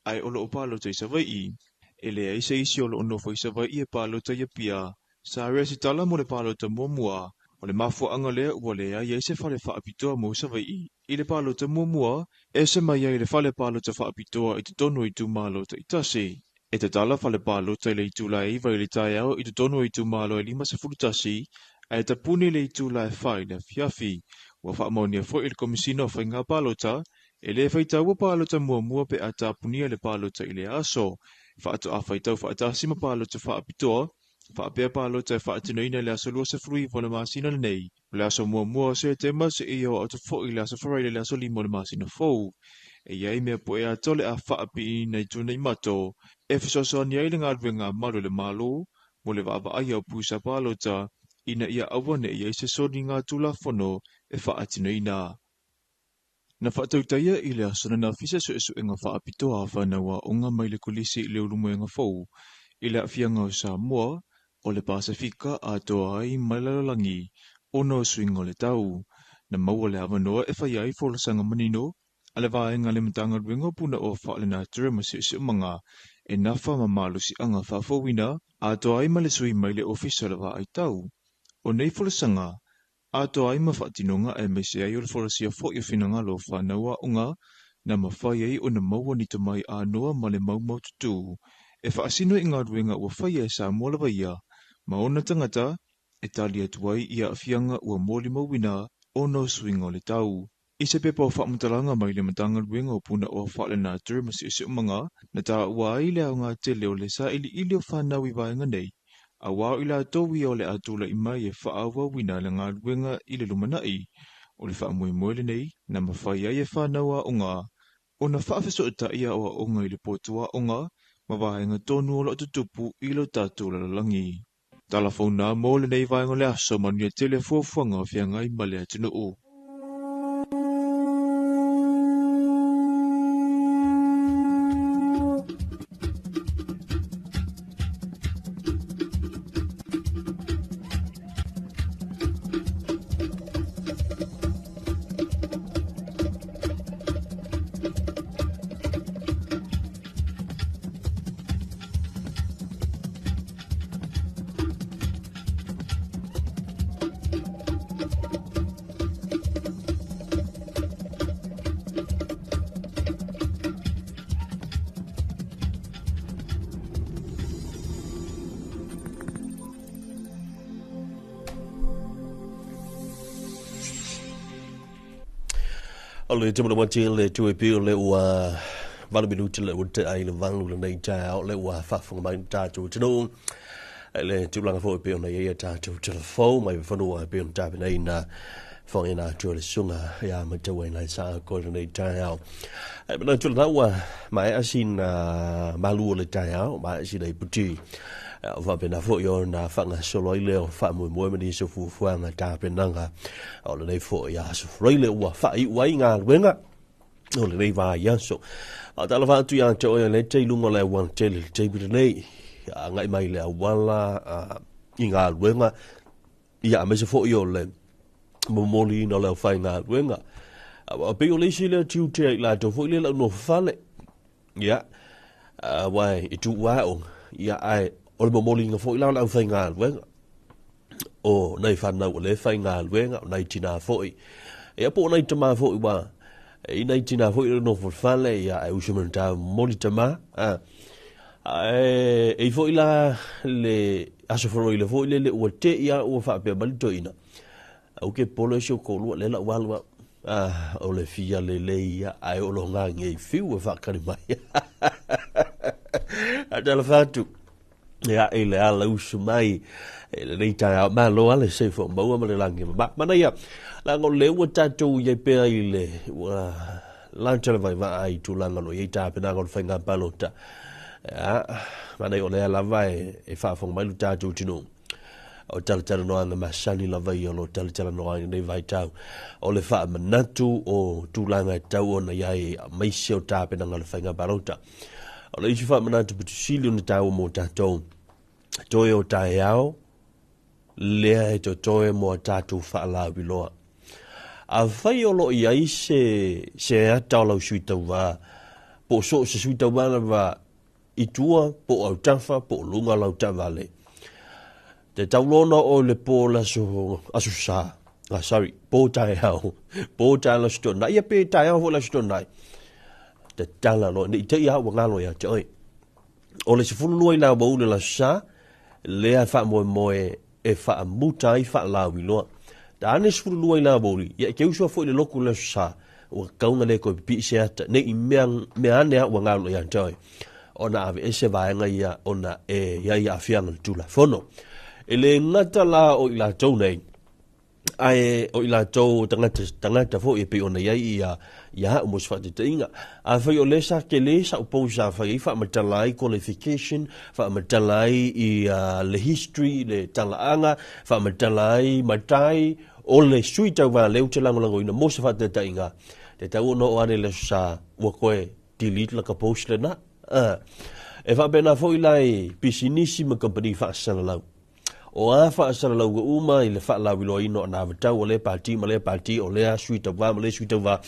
ae o loo palota i Savaii. E leai se isi o loo nofo i Savaii e palota i Apia. Sa resitala mo le palota muamua. O le mafuaʻaga lea ua leai ai se fale faapitoa mo Savaii i le palota muamua, ese mai ai le fale palota faapitoa i totonu o itumalo taʻitasi. E tatala fale palota i le itula e 9 i le taeao i totonu o itumalo e 51, ae tapuni le itula e 4 i le afiafi. Ua faamaonia foi i le Komisina o Faiga Palota, e lē faitaua palota muamua pe a tapunia le palota i lea aso. Faatoa faitau faatasi ma palota faapitoa, faapea palota e faatinoina i le aso 29 o le masina lenei, o le aso muamua o Setema seia oo atu foi i le aso Faraile le aso 5 o le masina fou. E i ai mea poe atoa le a faapiiina i Tuanaimato e fesoasoani ai le galuega a malu e le Malo mo le vaavaaia o pusa palota ina ia aua neʻi ai se soliga tulafono e faatinoina. Na faatautaia i le aso ananafi se suesuega faapitoa a fanau aoga mai le Kolisi i le Ulumoega Fou i le aafiaga o Samoa o le Pasefika atoa ai ma le lalolagi ona o suiga o le tau. Na maua le avanoa e faia ai folasaga manino a le vaega a le Matagaluega o Punaoa Faalenatura ma Siosiomaga e nafa ma malosiaga faafouina atoa ai ma le sui mai le Ofisa o le Vaai Tau. O nei folasaga atoa ai ma faatinoga aemaise ai o le folasia foi o finagalo o fanau aoga na mafai ai ona maua ni tomai anoa ma le maumaututu e faasino i galuega ua faia e Samoa lava ia ma ona tagata e tali atu ai i aafiaga ua molimauina ona o suiga o le tau. I se pepa o faamatalaga mai le Matagaluega o Punaoa Faalenatura ma Siosiomaga, na taua ai le aoga tele o le sailiili o fanau i vaega nei, aua o i latou ia o le a tulai mai e faaauauina le galuega i le lumanai. O le faamoemoe lenei na mafai ai e fanau aoga ona faafesootai aoaoga i le potu aoga ma vaega tonu o lo o tutupu i lo tatou lalolagi. Tala fou na mo lenei vaega o le aso, manuia tele fuafuaga o feagai ma le atunuu. O le temo le le tue pio le ua 8 minuti le ua te ai le valu lenei taeao le ua faafofoga mai tatou atunuu le tulaga foi pei ona i ai a tatou telefou mai fanua e pei ona tapenaina fofogaina atu o le susuga ia matauina i sa ko lenei taeao. Ai manatu lena ua maea sina malu o le taeao, maea sina iputi. O faapena foi ona faagasolo ai lea o faamoemoe ma nisi o fuafuaga tapenaga o lenei foi aso Faraile ua faaiu ai galuega o lenei vaiaso. A talofa atu ia te oe o le te i luga o le auala tele i le taimi lenei, agai mai le auala i galuega, ia aemaise foi o le momoliina o le aufaigaluega. Aua pei o le isi lea tiute a i latou foi lea lau nofofale. Ia, aua e tuu aoga, ia ae o le momoliina foi la o le aufaigaluega. O nai fanau o lea e faigaluega, o nai tinā foi. Ia po o nai tamā foi ua i nai tinā foi o le nofo fale, ia ae usu mai ta momoli tamā. Ae e i foi la le aso Faraile foi lele ua te i a ua faapea mai le toeaina. Au ke polo e si o koʻulua lea la ua alu au. Ah, o le fia lelei ia, ae o lo ngā ngei fiu e whaakari mai. A talofa atu. Ia, i le ala usu mai, i lenei taeao, malo lava le soifua maua ma le lagi e mama. Manaia, leaga o lea ua tatou i ai pea i le, ua lacha le vaivaa i tulaga o lo o i ai tapenaga o le faiga palota. Ia, manaia o lea lava e faafofoga mai lo tatou atunuu. O talatalanoaga masani lava ia o lo o talatalanoa ai i lenei vaitau. O le faamanatu o tulaga e tatau ona i ai aemaise o tapenaga o le faiga palota. O le isi faamanatu pito sili ona taua mo tatou, toe o taeao, lea e totoe mo a tatou faalauiloa. Afai o lo o i ai se, se ata o lau sui tauva, po o so o se sui tauva lava i tua, po o autafa, po o luga o lau taavale, te tauloa ona oe i le po o le aso, aso Sa, ah, sorry, po taeao, po taeao le Aso Toonai, ia pe taeao foi le Aso Toonai, tatala loa, ne i te i lava ua galo ia te oe. O le 12 i le aoauli o le Aso Sa, lea e faamoemoe e faamuta ai faalauiloa. Ta ane 12 i le aoauli, ia e te usu lava foi i le lotu i le Aso Sa, ua tatau ona le toe pipii se ata, ne i mea, mea ane lava ua galo ia te oe ona aveese vaega ia ona e i ai aafiaga o le Tulafono. E le gata la o i latou nei, ae o i latou o tagata, tagata foi e pei ona i ai ia, ia au mo se faataitaiga. Afai o lea sa tele sa'u post sa fai ai faamatala ai qualification, faamatala ai ia le history, le talaaga, faamatala ai matai o le sui tauva lea ou te lagolagoina mo se faataitaiga, e tatau ona oo ane i le aso sa ua toe delete laka post lena. E faapena foi la i pisinisi ma kamupani faasalalau. O a faasalalauga uma i le faalauiloaina o anavatau a lea pati ma lea pati, o lea sui tauva ma lea sui tauva,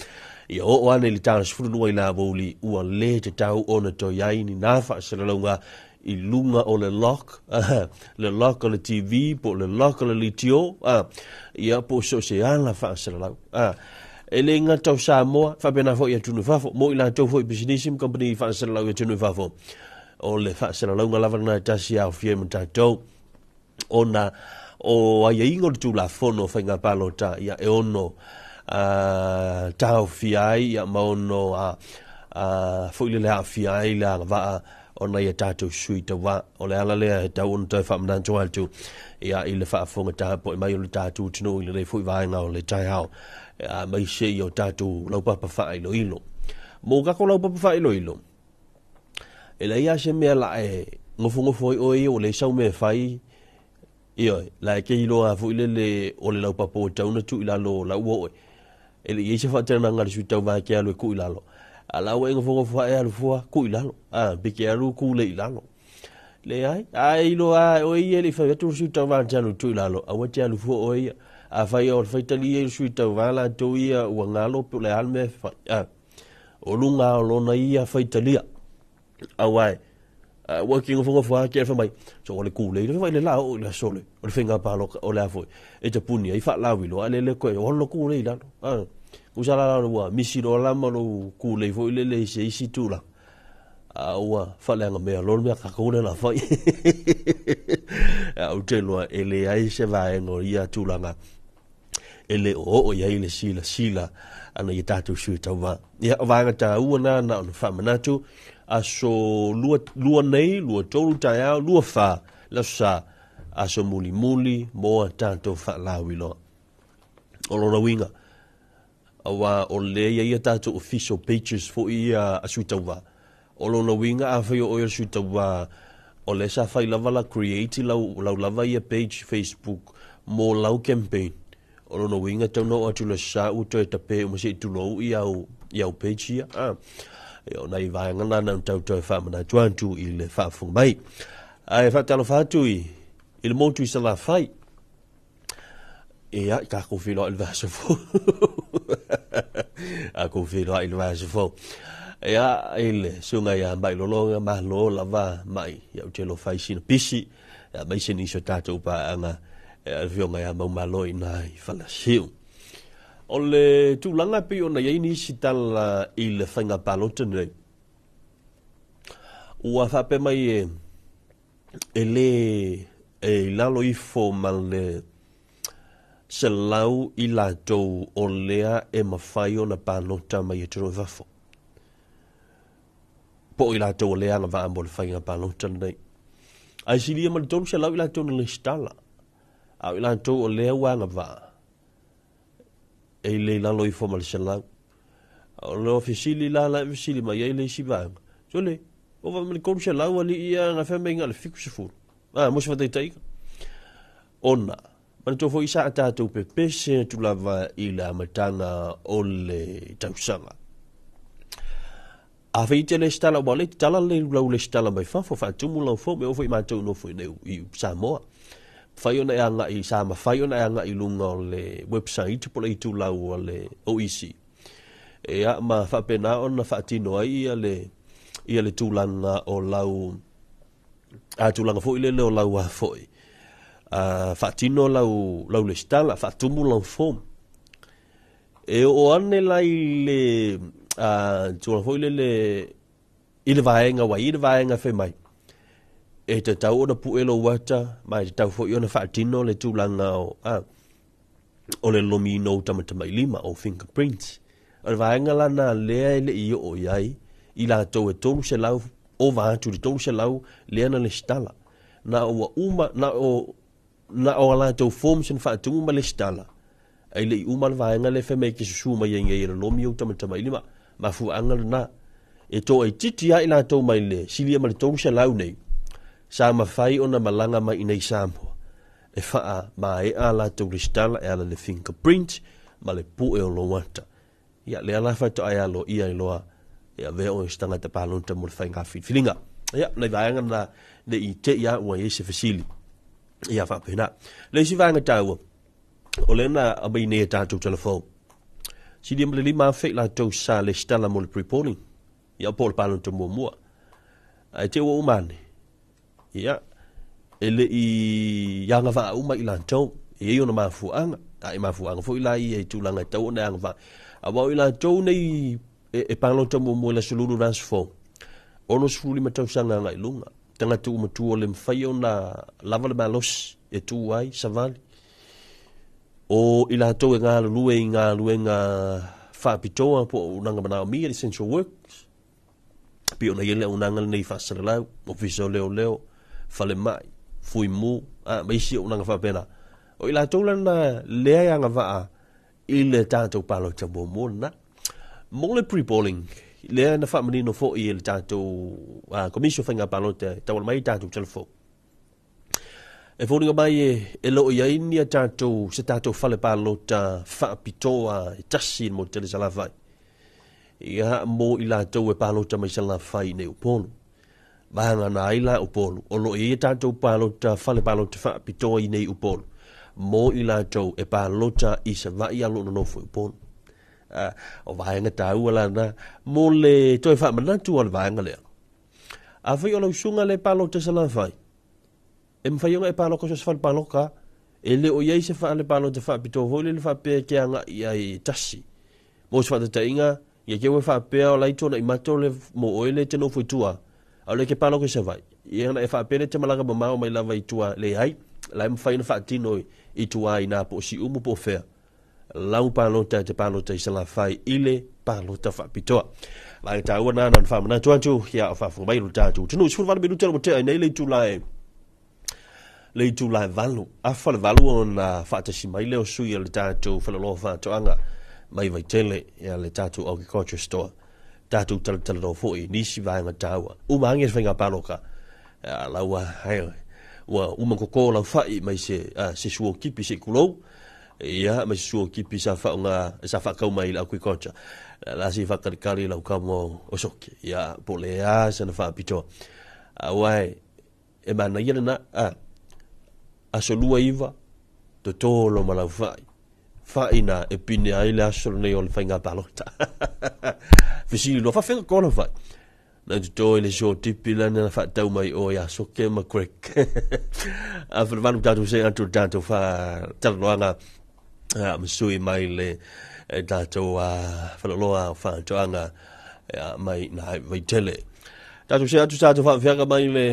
ia oo ane i le ta 12 i le aoauli, ua lē tatau ona toe i ai ni na faasalalauga i luga o le lock, le lock o le TV po o le lock o le litio, ia po o so o se ala faasalalau. E le gata o Samoa, faapena foi i atunuu i fafo, mo i latou foi i pisinisi ma kamupani faasalalau i atunuu i fafo. O le faasalalauga lava lena e tasi e aofia ai ma tatou, ona o aiaiga o le Tulafono o Faiga Palota, ia e ono taofia ai ia ma ono foi lele aafia ai le agavaa o nai a tatou sui tauva. O le ala lea e tau ona toe faamanatu atu ia i le faafofoga tapuai mai o le tatou atunuu i lenei foi vaega o le taeao, aemaise i o tatou laupapa faailoilo. Mo kako laupapa faailoilo, e leai lava se mea la e nofonofo ai oe ia ua leai sau mea e fai, ioe, la e te iloa lava foi lele o le laupapa ua tatau ona tuu i lalo o la ua oe. E le i i ai se faatagaga a le sui tauva e te alu e tuu i lalo, a o la ua e nofonofo lava e alu fua tuu i lalo, a, pe te alu tulei i lalo. Leai, a e iloa lava e oe ia e le i fai atu le sui tauva e te alu e tuu i lalo, aua e te alu fua oe ia. Afai o le faitalia ia i le sui tauva latou ia ua galo pe o le a le mea e fai, a. O luga o lona ia faitalia. Auae, ua ki nofonofo lava ke fai mai, so o le kūlei, le fai le la oo i le aso o le faiga palota, o le a foi, e te puni ai faalauiloa, a le le koe, o lo kūlei i lalo. Tusa la la ua misi loa la ma lou kūlei foi lele i se isi tulaga. A ua faaleaga mea loa le mea tatou lea o le a fai. Ou te iloa e leai se vaega o ia tulaga e le o oo i ai le silasila a nai a tatou sui tauva. Ia, o vaega taua na na ona faamanatu, aso lua, lua nei, lua tolu taeao, lua fa, le aso sa, aso mulimuli mo a tatou faalauiloa. O lona uiga, aua o lea e i ai a tatou official pages foi ia a sui tauva. O lona uiga, afai o oe o le sui tauva, o lea sa fai lava la create lau, lau lava ia page Facebook mo lau campaign. O lona uiga, e tatau ona oo atu i le aso sa ua toe tape uma se i tulou i au, i au page ia. Ah. Ia, o nai vaega na na tau toe faamanatu atu i le faafofoga mai. Ae faatalofa atu i, i le motu i Salafai. Ia, tatou feiloai i le vaiaso fou. Tatou feiloai i le vaiaso fou. Ia, i le susuga ia Mailologa, malo lava mai. Ia, ou te alofa ai sina pisi, ia, aemaise nisi o tatou paaga, ia, le afioga ia Maumalo i ina i Falasiu. O le tulaga e pei ona i ai nisi tala i le faiga palota lenei, ua faapea mai e e lē e i lalo ifo ma le 100 i latou o lea e mafai ona palota mai atunuu i fafo, po o i latou o lea e agavaa mo le faiga palota lenei. Ae silia ma le 300 i latou na lesitala, a o i latou o lea ua agavaa, e le i lalo ifo ma le 100. O le fesili la la e fesili mai ai le isi vaega, sole, ova ma le 300 alii ia na fai mai na o le 70. Ah, mo se faataitaiga. Ona, manatua foi sa tatou pepese atu lava i le amataga o le tausaga. A fai te lesitala, ua le tatala le lau lesitala mai fafo, faatumu lau form, e oo foi matou nofo i nei i Samoa. Mafai ona e agai, sa mafai ona e agai i luga o le website po o le itulau a le OEC. Ia, ma faapena ona faatino ai ia le, ia le tulaga o lau, a tulaga foi lele o lau a foi. A faatino lau, lau lesitala, faatumu lau form. E oo ane la i le tulaga foi lele i le vaega ua i le vaega fai mai, e tatau ona pue lou ata ma e tatau foi ona faatino le tulaga o, a, o le lolomiina o ou tamatamailima, o fingerprints. O le vaega la na lea e le i oo i ai i latou e 300, ova atu i le 300 lea na lesitala. Na ua uma, na o Na o a latou forms na faatumu ma lesitala, ai le i uma le vaega lea fai mai e te susu mai ai nei e lolomi ou tamatamailima. Mafuaaga lena. E toaitiiti lava i latou mai le silia ma le 300 nei sa mafai ona malaga mai i nei Samoa e faamaea a latou lesitala e ala i le fingerprint ma le pue o lou ata. Ia, lea la faatoa e aloaia ai loa e avea oe o se tagata palota mo le faiga filifiliga. Ia, nai vaega na ne i te i a ua i ai se fesili. Ia faapena. Le isi vaega taua, o lea na aumai nei e tatou telefon. Silia ma le 5,000 i latou sa lesitala mo le pre-polling. Ia po o le palota muamua. Ae te ua uma ane. Ia, e le i agavaa uma i latou. E i ai ona mafuaaga. A e mafuaaga foi la ia i tulaga e tatau ona e agavaa. Aua o i latou nei e palota muamua i le aso 22 le aso 4, 65 tausaga agai i luga. Tagata ua matua o le mafai ona lava le malosi e tu ai, savali. O i latou e galulue i galuega faapitoa po o auaunaga manaomia, essential works, pei ona i ai le auaunaga lenei faasalalau, ofisa o leoleo, falemai, fuimu, ma isi auaunaga faapena. O i latou lana lea e agavaa i le tatou palota muamua lena. Mo le pre-polling, lea na faamanino foi e le tatou Komisi o Faiga Palota e tauala mai i tatou telefon. E foliga mai e le o i ai ni a tatou, se tatou fale palota faapitoa e tasi mo le tele Salafai. Ia, mo i latou e palota mai Salafai nei Upolu. Vaega ai la Upolu, o lo o i ai tatou palota, fale palota faapitoa i nei Upolu, mo i latou e palota i Savaii a lo o nonofo i Upolu. O vaega taua lana, mo le toe faamanatu o le vaega lea. Afai o lau susuga le palota Salafai, e mafai ona e paloka so o se fale paloka, e le o i ai se fale palota faapitoa foi lele faapea e te agai ai e tasi. Mo se faataitaiga, ia te ua faapea o la i tuanai mato le mo oe le te nofo i tua, a o le te paloka i Savaii. Ia na e faapea le te malaga mamao mai lava i tua, leai, la e mafai ona faatino i tua i nā po o Siumu po o fea. Lau palota e te palota i Salafai i le palota faapitoa. Vaega taua nā na faamanatu atu, ia o faafofoga mai lo tatou atunuu. 18 minute ua tea ai nei le itula e 8. Afa le 8 ona faatasi mai lea o sui o le tatou faleoloa faatoaga mai Vaitele, ia le tatou agriculture store. Tatou talatalanoa foi nisi vaega taua. Uma age se faiga paloka. Laua, hai, ua uma koko lau fai mai se, se suo kipi se kulou. Ia, mai se suo kipi sa whaonga, sa whakau mai le agriculture. La si whakalikali lau kamo o soke. Ia, po le a sana whaapitoa. Auai, e mana ia lena, aso lua iwa, totolo ma lau whai. Whai na e pine ai le aso nei o le whainga palota. Fisili loa, whawhenga kona whai. Na toto i le so tipi lana na whaatau mai o ia soke ma Craig. A whanawanu tātou se atu tātou wha talanoanga masui mai le tātou whanaloa whaatoanga mai nā Vaitele. Tātou se atu tātou whaawhianga mai le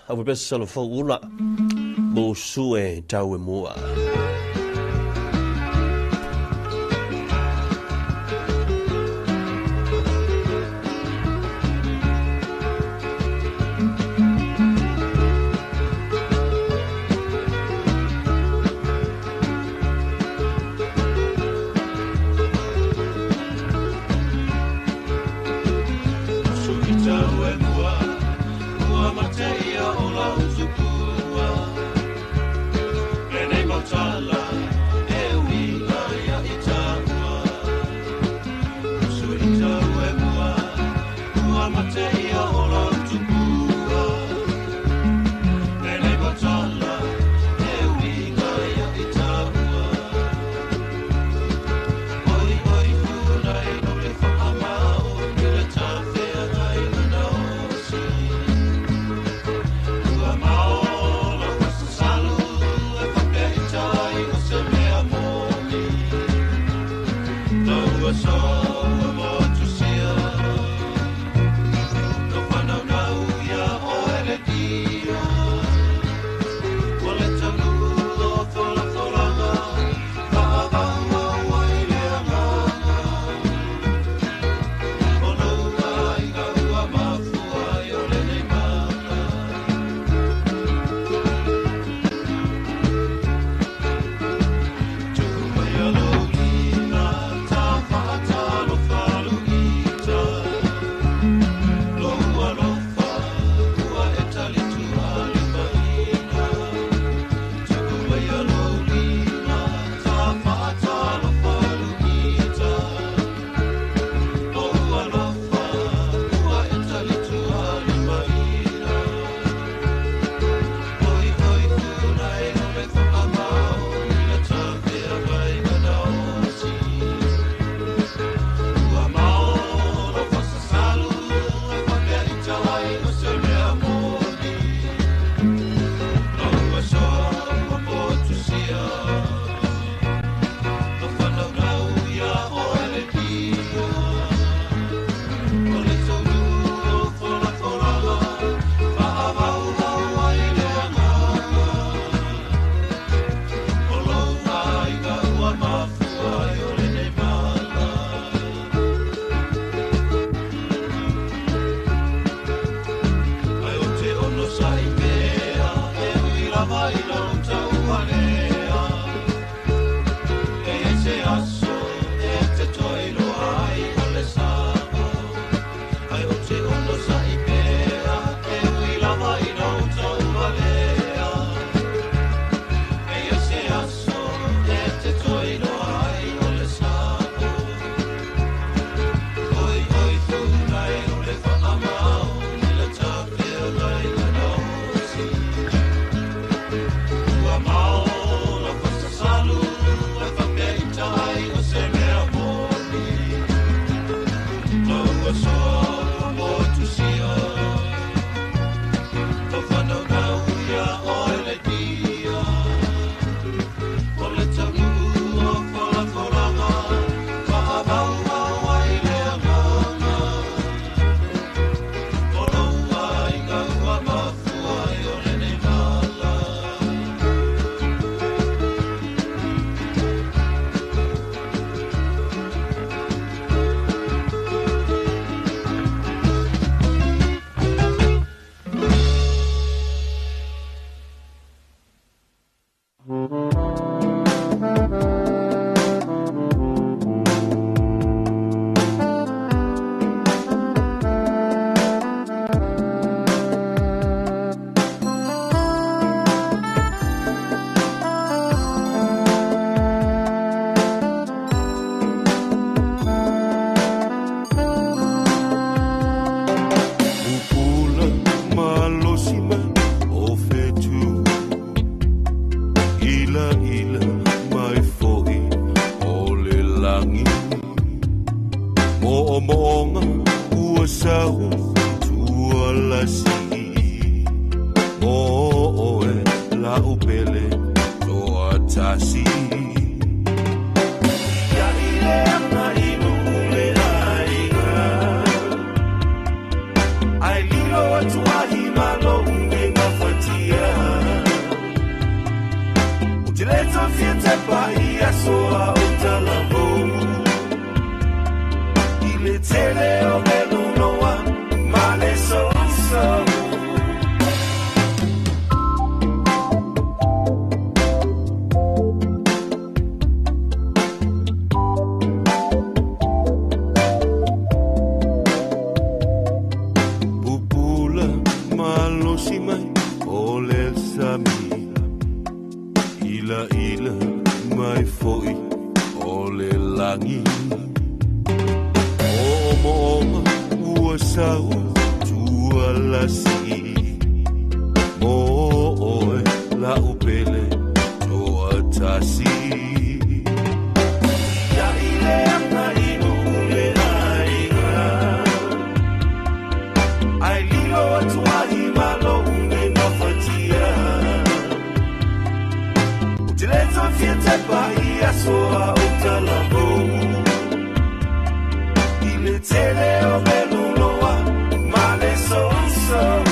awepesa lo whaula mo sue tau e mua. la'u pele toatasi. Ia i le againu le aiga, ae lilo atu ai ma lou e gafatia. Ou te le toe fia tepa i aso a o talavou, i le tele o meluloa ma le sousou. Pupula malosi mai o le sami, ila ila mai foi o le lagi. Mo'omo'oga ua sau tualasi, mo oe la'u pele toatasi. Ia i le againu le aiga, ae lilo atu ai ma lou e gafatia. Ou te le toe fia tepa i aso a o talavou, i le tele o meluloa ma le sousou.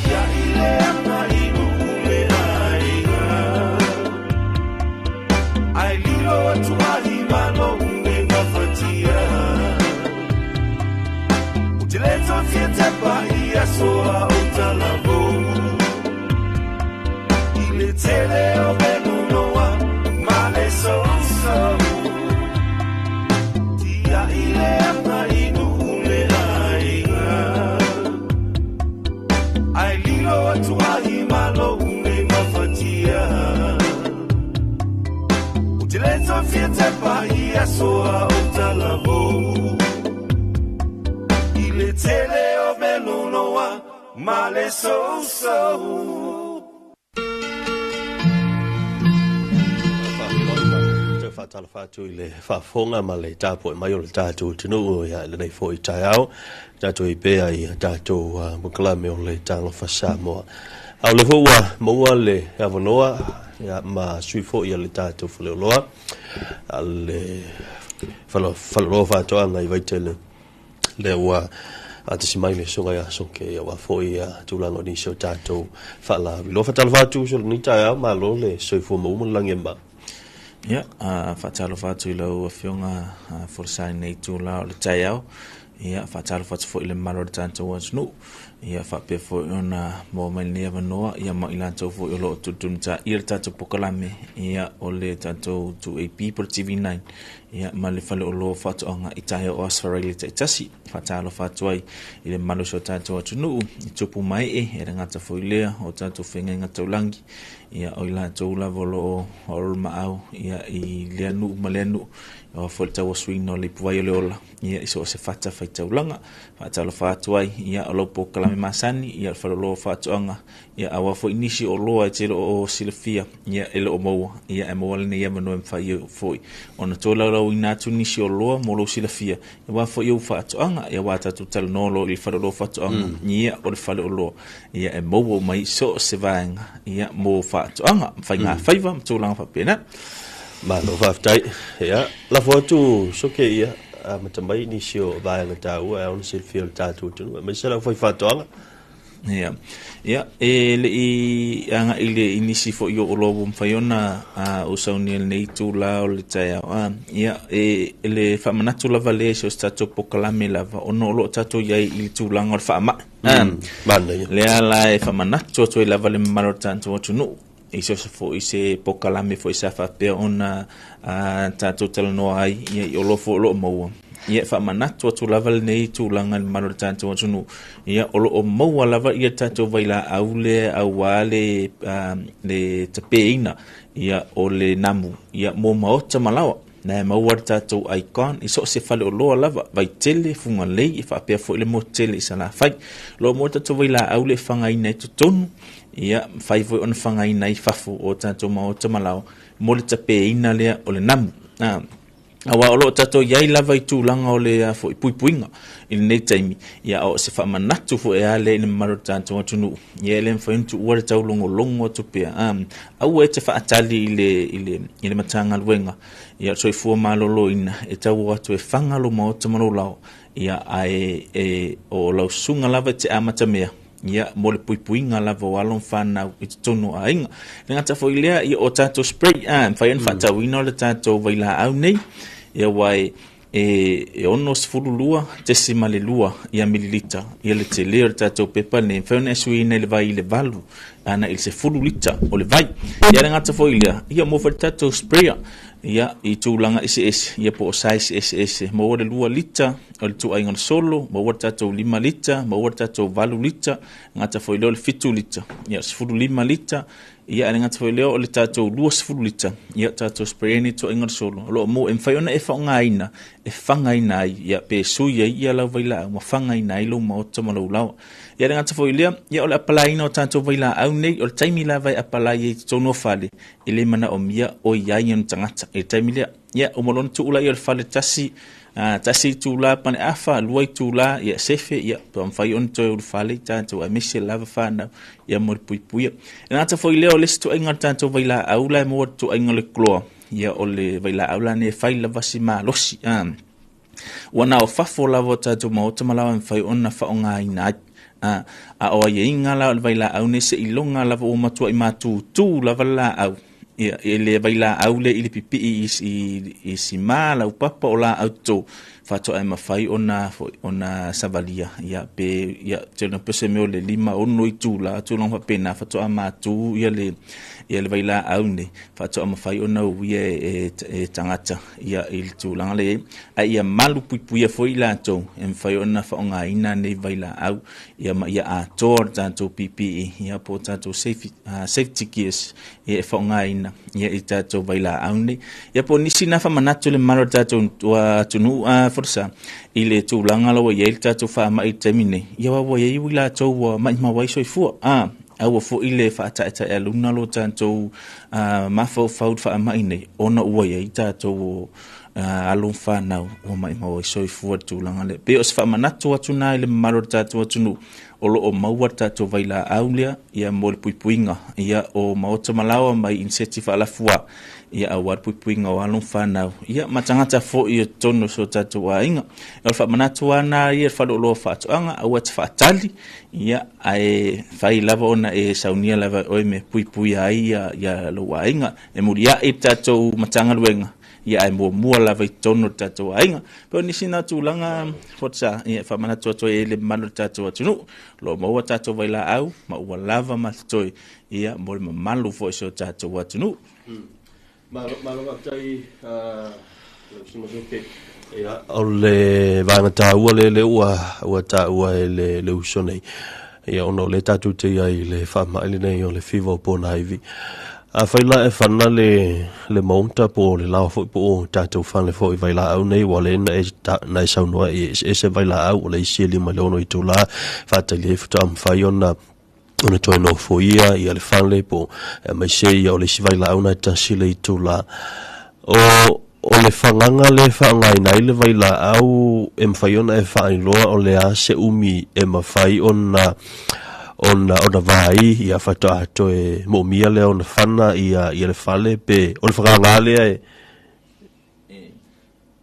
Ia i le againu le aiga, ae lilo atu ai ma lou e gafatia. Ou te le toe fia tepa i aso a o talavou, i le tele o meluloa ma le sousou. Tia i le againu le aiga, ae lilo atu ai ma lou e gafatia. Ou te le toe fia tepa i aso a o talavou, i le tele o meluloa ma le sousou. Toe faatalofa atu i le faafofoga ma le tapuai mai o le tatou atunuu ia i lenei foi taeao, tatou i pea i tatou polokalame o le Talofa Samoa. A o le foi ua maua le avanoa ia, ma sui foi a le tatou faleoloa, a le faleoloa faatoaga i Vaitele, lea ua atasi mai le susuga ia Soke aua foi tulaga o nisi o tatou faalaviloa. Faatalofa atu uso lenei taeao, malo le soifua maua ma le lagi e mama. Ia, faatalofa atu i lau Afioga Folasa i lenei itula o le taeao. Ia, faatalofa atu foi i le mamalu o le tatou atunuu. Ia, faapea foi ona maua mai lenei avanoa, ia ma i latou foi o lo o tulitulitaia le tatou polokalame, ia, o le tatou 2AP po o le TV9, ia, ma le faleoloa faatoaga i taeao o Aso Faraile taitasi. Faatalofa atu ai i le mamalu o si o tatou atunuu, i tupu ma ee, e le gata foi lea o tatou feagaiga taulagi, ia, o i latou lava o lo o aolomaau, ia, i lea nuu ma lea nuu, aua foi le tauasuina o le ipuvai o le ola, ia, i so o se fata faitaulaga. Faatalofa atu ai, ia, o lau polokalame masani, ia, o le faleoloa faatoaga, ia, aua foi nisi o loa e te le o silafia, ia, e le o maua, ia, e maua lenei avanoa e mafai ai foi ona tolaulauina atu nisi o loa mo lou silafia, aua foi ou faatoaga, ia, aua tatou talanoa loa i le faleoloa faatoaga, ia, o le faleoloa, ia, e maua mai so o se vaega, ia, mo faatoaga, faiga faiva ma tulaga faapena. Malo faafetai. Ia, lafo atu Soke ia, amata mai nisi o vaega taua e ao ona silafia o le tatou atunuu, aemaise le aufaifaatoaga. Ia, ia, e le i agai le i nisi foi o oloa ua mafai ona ou saunia i lenei itula o le taeao. Ia, e le faamanatu lava lea i so o se tatou polokalame lava, ona o lo o tatou i ai i le tulaga o le faamai. Manaia. Lea la e faamanatu atu ai lava le mamalu o le tatou atunuu, i so o se foi se polokalame foi sa faapea ona tatou talanoa ai, ia, i oloa foi o lo o maua. Ia, e faamanatu atu lava lenei tulaga i le mamalu o le tatou atunuu, ia, o lo o maua lava ia tatou vailaau lea aua le tapeina, ia, o le namu, ia, mo maota ma laoa. Na e maua le tatou icon i so o se faleoloa lava, Vaitele, Fugalei, e faapea foi le motu tele i Salafai. O lo o maua le tatou vailaau lea e fagaina ai totonu, ia, mafai foi ona fagaina ai fafo o tatou maota ma laoa mo le tapeina lea o le namu. Aua o lo o tatou i ai lava i tulaga o le a foi puipuiga i lenei taimi, ia o se faamanatu foi a lea i le mamalu o le tatou atunuu, ia e le mafai ona tuua le taulogologo atu pea. Aua e te faatali i le Matagaluega ia o le Soifua Maloloina e tau atu e faga lo maota ma lou lao, ia ae e, o lau susuga lava e te amatamea ia mo le puipuiga lava o alo ma fanau i totonu o aiga. E le gata foi i lea, ia o tatou spray, e mafai ona faatauina o le tatou vailaau nei, ia aua e 62.2 ia mililita ia le tele o le tatou pepa lenei, e mafai ona e suiina i le vai i le 8 ana i le 10 lita o le vai. Ia le gata foi i lea, ia mo foi le tatou sprayer ia i tulaga eseese, ia po o size eseese, maua le 2 lita o le tuaiga o le solo, maua le tatou 5 lita, maua le tatou 8 lita, gata foi lea o le 7 lita, ia 15 lita, ia ae le gata foi lea o le tatou 20 lita, ia tatou spray ni tuaiga o le solo, o lo o mo e mafai ona e faaaogaina e fagaina ai, ia pe sui ai ia lau vailaau ma fagaina ai lou maota ma lou laoa. Ia le gata foi i lea, ia o le apalaiina o tatou vailaau nei, o le taimi lava e apalai ai i totonu o fale, e le manaomia o i ai ona tagata i le taimi lea. Ia, uma loa ona tuu laia o le fale tasi, tasi itula ma le afa, lua itula, ia sefe, ia, pe mafai ona toe ulufale i tatou, aemaise lava fanau, ia mo le puipuia. E gata foi i lea, o le isi tuaiga o le tatou vailaau la e maua le tuaiga o le chlor, ia o le vailaau la nei e fai lava si malosi. Ua na o fafo lava o tatou maota ma laoa e mafai ona faaaogaina ai. A o aiaiga la o le vailaau nei, seiloga lava ua matuai matutu lava le laau, ia, e le vailaau lea i le pipii i sima, laupapa o laau toto, faatoa e mafai ona foi ona savalia, ia pe ia tele pe se mea o le 5 6 itula tulaga faapena faatoa matu ia le vailaau nei, faatoa mafai ona uia e tagata ia i le tulaga lea i ai. A ia malu puipuia foi latou e mafai ona faaaogaina nei vailaau, ia ma ia atoa le tatou PPE, ia po o tatou safety gears ia e faaaogaina ia i tatou vailaau nei. Ia po o nisi na faamanatu le mamalu o le tatou atunuu folasaga i le tulaga la ua i ai le tatou faamai i le taimi nei, ia ua i ai ui latou ua maimau ai soifua. Aua foi le faataetaealuga lo tatou mafaufau i le faamai nei, ona ua i ai tatou alo ma fanau ua maimau ai soifua i le tulaga lea. Pe o se faamanatu atu na i le mamalu o le tatou atunuu, o lo o maua le tatou vailaau lea ia mo le puipuiga ia o maota ma laoa mai iniseti faalafua, ia aua le puipuiga o alo ma fanau ia ma tagata foi o totonu o so tatou aiga. O le faamanatu lava ia le faleoloa faatoaga, aua te faatali, ia ae fai lava ona e saunia lava e oe me puipuia ai ia lou aiga, e muliai le tatou Matagaluega, ia ae muamua lava i totonu o le tatou aiga. Pe o nisi na tulaga fotsa, ia faamanatu atu ai le mamalu o le tatou atunuu, o lo o maua tatou vailaau ma ua lava ma totoe, ia mo le mamalu foi o si o tatou atunuu. Malo faafetai lau Susuga Soke. Ia, o le vaega taua lea lea ua taua e le uso nei, ia ona o lea tatou te i ai i le faamai lenei o le fiva o ponaivi. Afai la e fana le maota po o le laoa foi po o tatou fale foi vailaau nei, ua le na e saunoa i eseese vailaau, o le isi e 5 i le 6 itula faatali ai faatoa mafai ona toe nofoia ia le fale po aemaise ia o le isi vailaau na e 1 le itula. O le fagaga le faaaogaina ai le vailaau e mafai ona e faailoa o le a se umi e mafai ona vai ia faatoa toe moomia lea ona fana ia le fale pe o le fagaga lea e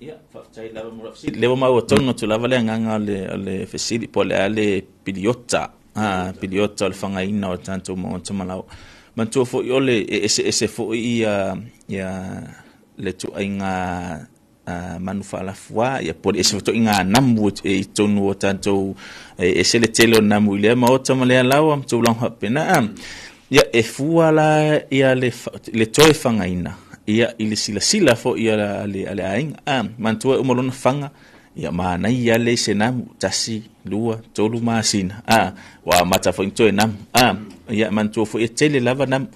Ia, faafetai lava mo lau fesili. Lea ua maua tonu atu lava le agaga o le fesili po o le a le piliota, piliota o le fagaina o le tatou maota ma laoa. Manatua foi o le e eseese foi ia le tuaiga manu faalafua, ia po o le ese foi ituaiga namu e i totonu o tatou, e ese le tele o namu i lea maota ma lea laoa ma tulaga faapena. Ia, e fua la ia le toe fagaina ia i le silasila foi a le aiga. Manatua e uma lona faga, ia manaia le se namu, 1, 2, 3 masina. Ua amata foi ona toe namu. Ia manatua foi e tele lava namu.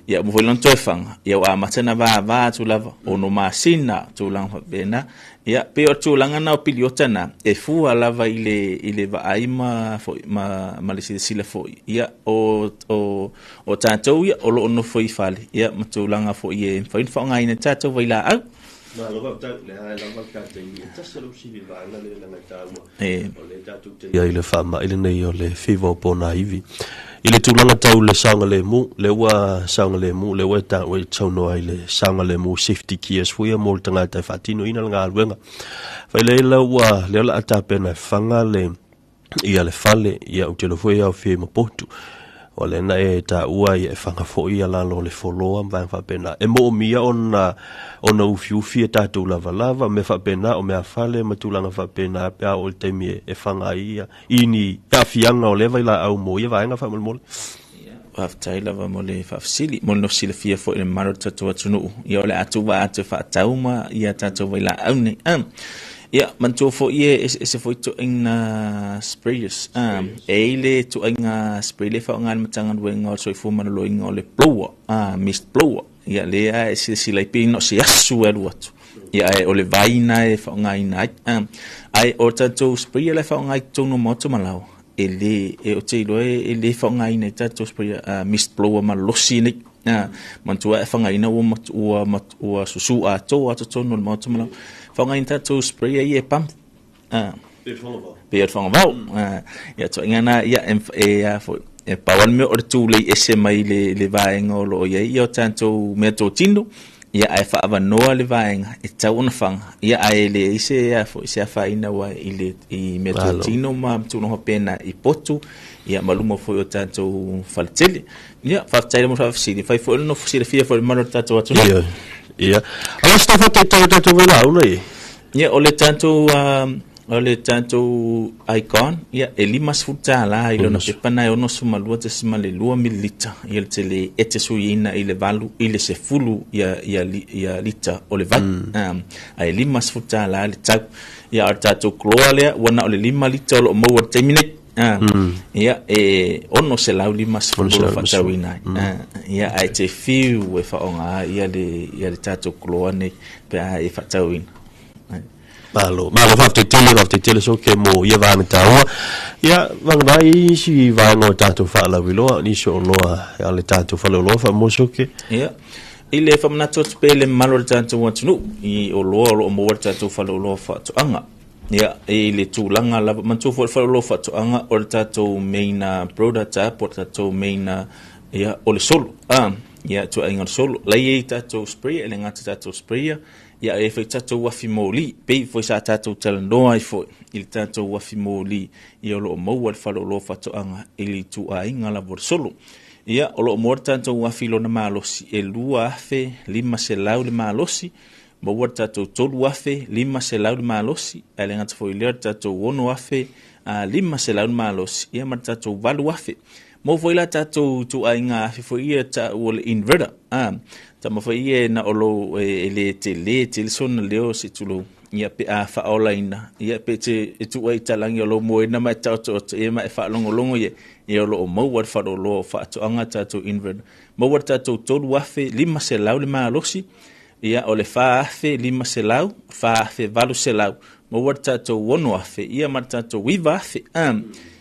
Ia uma foi lona toe faga, ia ua amata ona vavā atu lava, 6 masina, tulaga faapena. Ia, pei o le tulaga na o piliota na, e fua lava i le, i le vaai ma, foi, ma, ma le silasila foi. Ia, o, o, o tatou ia, o lo o nofo i fale, ia, ma tulaga foi e mafai ona faaaogaina e tatou vailaau. Malo faafetai, o lea e lava le ta taimi e tasi lou sili vaega lea leaga e taua. E. O lea tatou te i ai i le faamai lenei o le fever o ponaivi. I le tulaga tau le saogalemu, lea ua saogalemu, lea ua e taua e saunoa i le saogalemu safety gears foi ia mo le tagata e faatinoina le galuega. Faileila ua lea o le a tapena e faga le ia le fale, ia ou te iloa foi e aofia ai ma potu. O lea na e taua ia e faga foi ia lalo o le foloa ma vaega faapena. E moomia ona ona ufiufi e tatou lavalava, mea faapena, o meafale ma tulaga faapena pe a oo i le taimi e faga ai ia i ni aafiaga o lea vailaau mo ia vaega faamolemole. Faafetai lava mo le faafesili, mo le nofo silafia foi i le mamalu o le tatou atunuu. Ia o le a tuuvaa atu e faatau ma ia tatou vailaau nei. Ia, manatua foi e eseese foi ituaiga sprayers. E i ai le ituaiga spray lea e faaaoga e le Matagaluega o le Soifua Maloloina o le blower, mist blower. Ia lea e silasila ai pei na o se asu e alu atu. Ia ae o le vai na e faaaogaina ai. Ae o tatou sprayer la e faaaoga i totonu o maota ma laoa, e le, e ou te iloa e le faaaogaina e tatou sprayer mist blower malolosi nei. Manatua e fagaina ua ua ua susu atoa totonu o le maota ma laoa. Faaaogaina tatou sprayer ia e pump. Pei o le fagavao. Pei o le fagavao. Ia ituaiga na, ia e a foi, e pau lava le mea o le tulei ese mai le le vaega o lo o i ai ia o tatou meatotino, ia ae faaavanoa le vaega e tatau ona faga, ia ae leai se a foi se afaina aua i le i meatotino ma tulaga faapena i potu, ia ma luma foi o tatou faletele. Ia, faafetai lava mo le faafesili, fai foi le nofo silafia foi i le mamalu o le tatou atunuu. Ia, ia. A o se tau faataitai o tatou vailaau nei? Ia, o le tatou o le tatou icon, ia, e $50 i lona pepa na e 62.2 mililita, ia le tele e te suiina i le 8 i le 10 ia, ia, ia lita o le vai. Mm. Ae $50 le tau. Ia, o le tatou chlor lea, ua na o le 5 lita o lo o maua i le taimi nei. Ia, e 650 o lo o faatauina ai. Ia, ae te fiu e faaaoga ai ia le, ia le tatou chlor nei pe a e faatauina. Malo, malo faafetai tele, faafetai tele Soke mo ia vaega taua. Ia, vagana ai isi vaega o tatou faalauiloa, nisi o oloa a le tatou faleoloa faamoa Soke. Ia, i le faamanatu atu pea i le mamalu o le tatou atunuu i oloa o lo o maua i le tatou faleoloa faatoaga. Ia, i le tulaga lava, manatua foi le faleoloa faatoaga o le tatou main product po o le tatou main ia, o le solo. Ia, ituaiga o le solo. La e i ai tatou sprayer, e le gata i tatou sprayer, ia e i ai foi tatou afi moli, pei foi sa tatou talanoa ai foi i le tatou afi moli, ia o lo o maua i le faleoloa faatoaga i le ituaiga lava o le solo. Ia, o lo o maua le tatou afi i lona malosi e 2,500 le malosi, maua le tatou 3,500 le malosi, ae le gata foi i lea o le tatou 6,500 le malosi, ia ma le tatou 8,000. Maua foi la tatou ituaiga afi foi ia taua o le inverter. Tama foi ia e na o lou e le tele tele sona leo se tulou. Ia pe a faaolaina, ia pe te e tuu ai i talagi o lou moena ma e taotooto ia ma e faalogologo ia, ia o lo o maua le faleoloa o faatoaga tatou inverter. Maua le tatou 3,500 le malosi, ia o le 4,500, 4,800, maua le tatou 6,000, ia ma le tatou 9,000.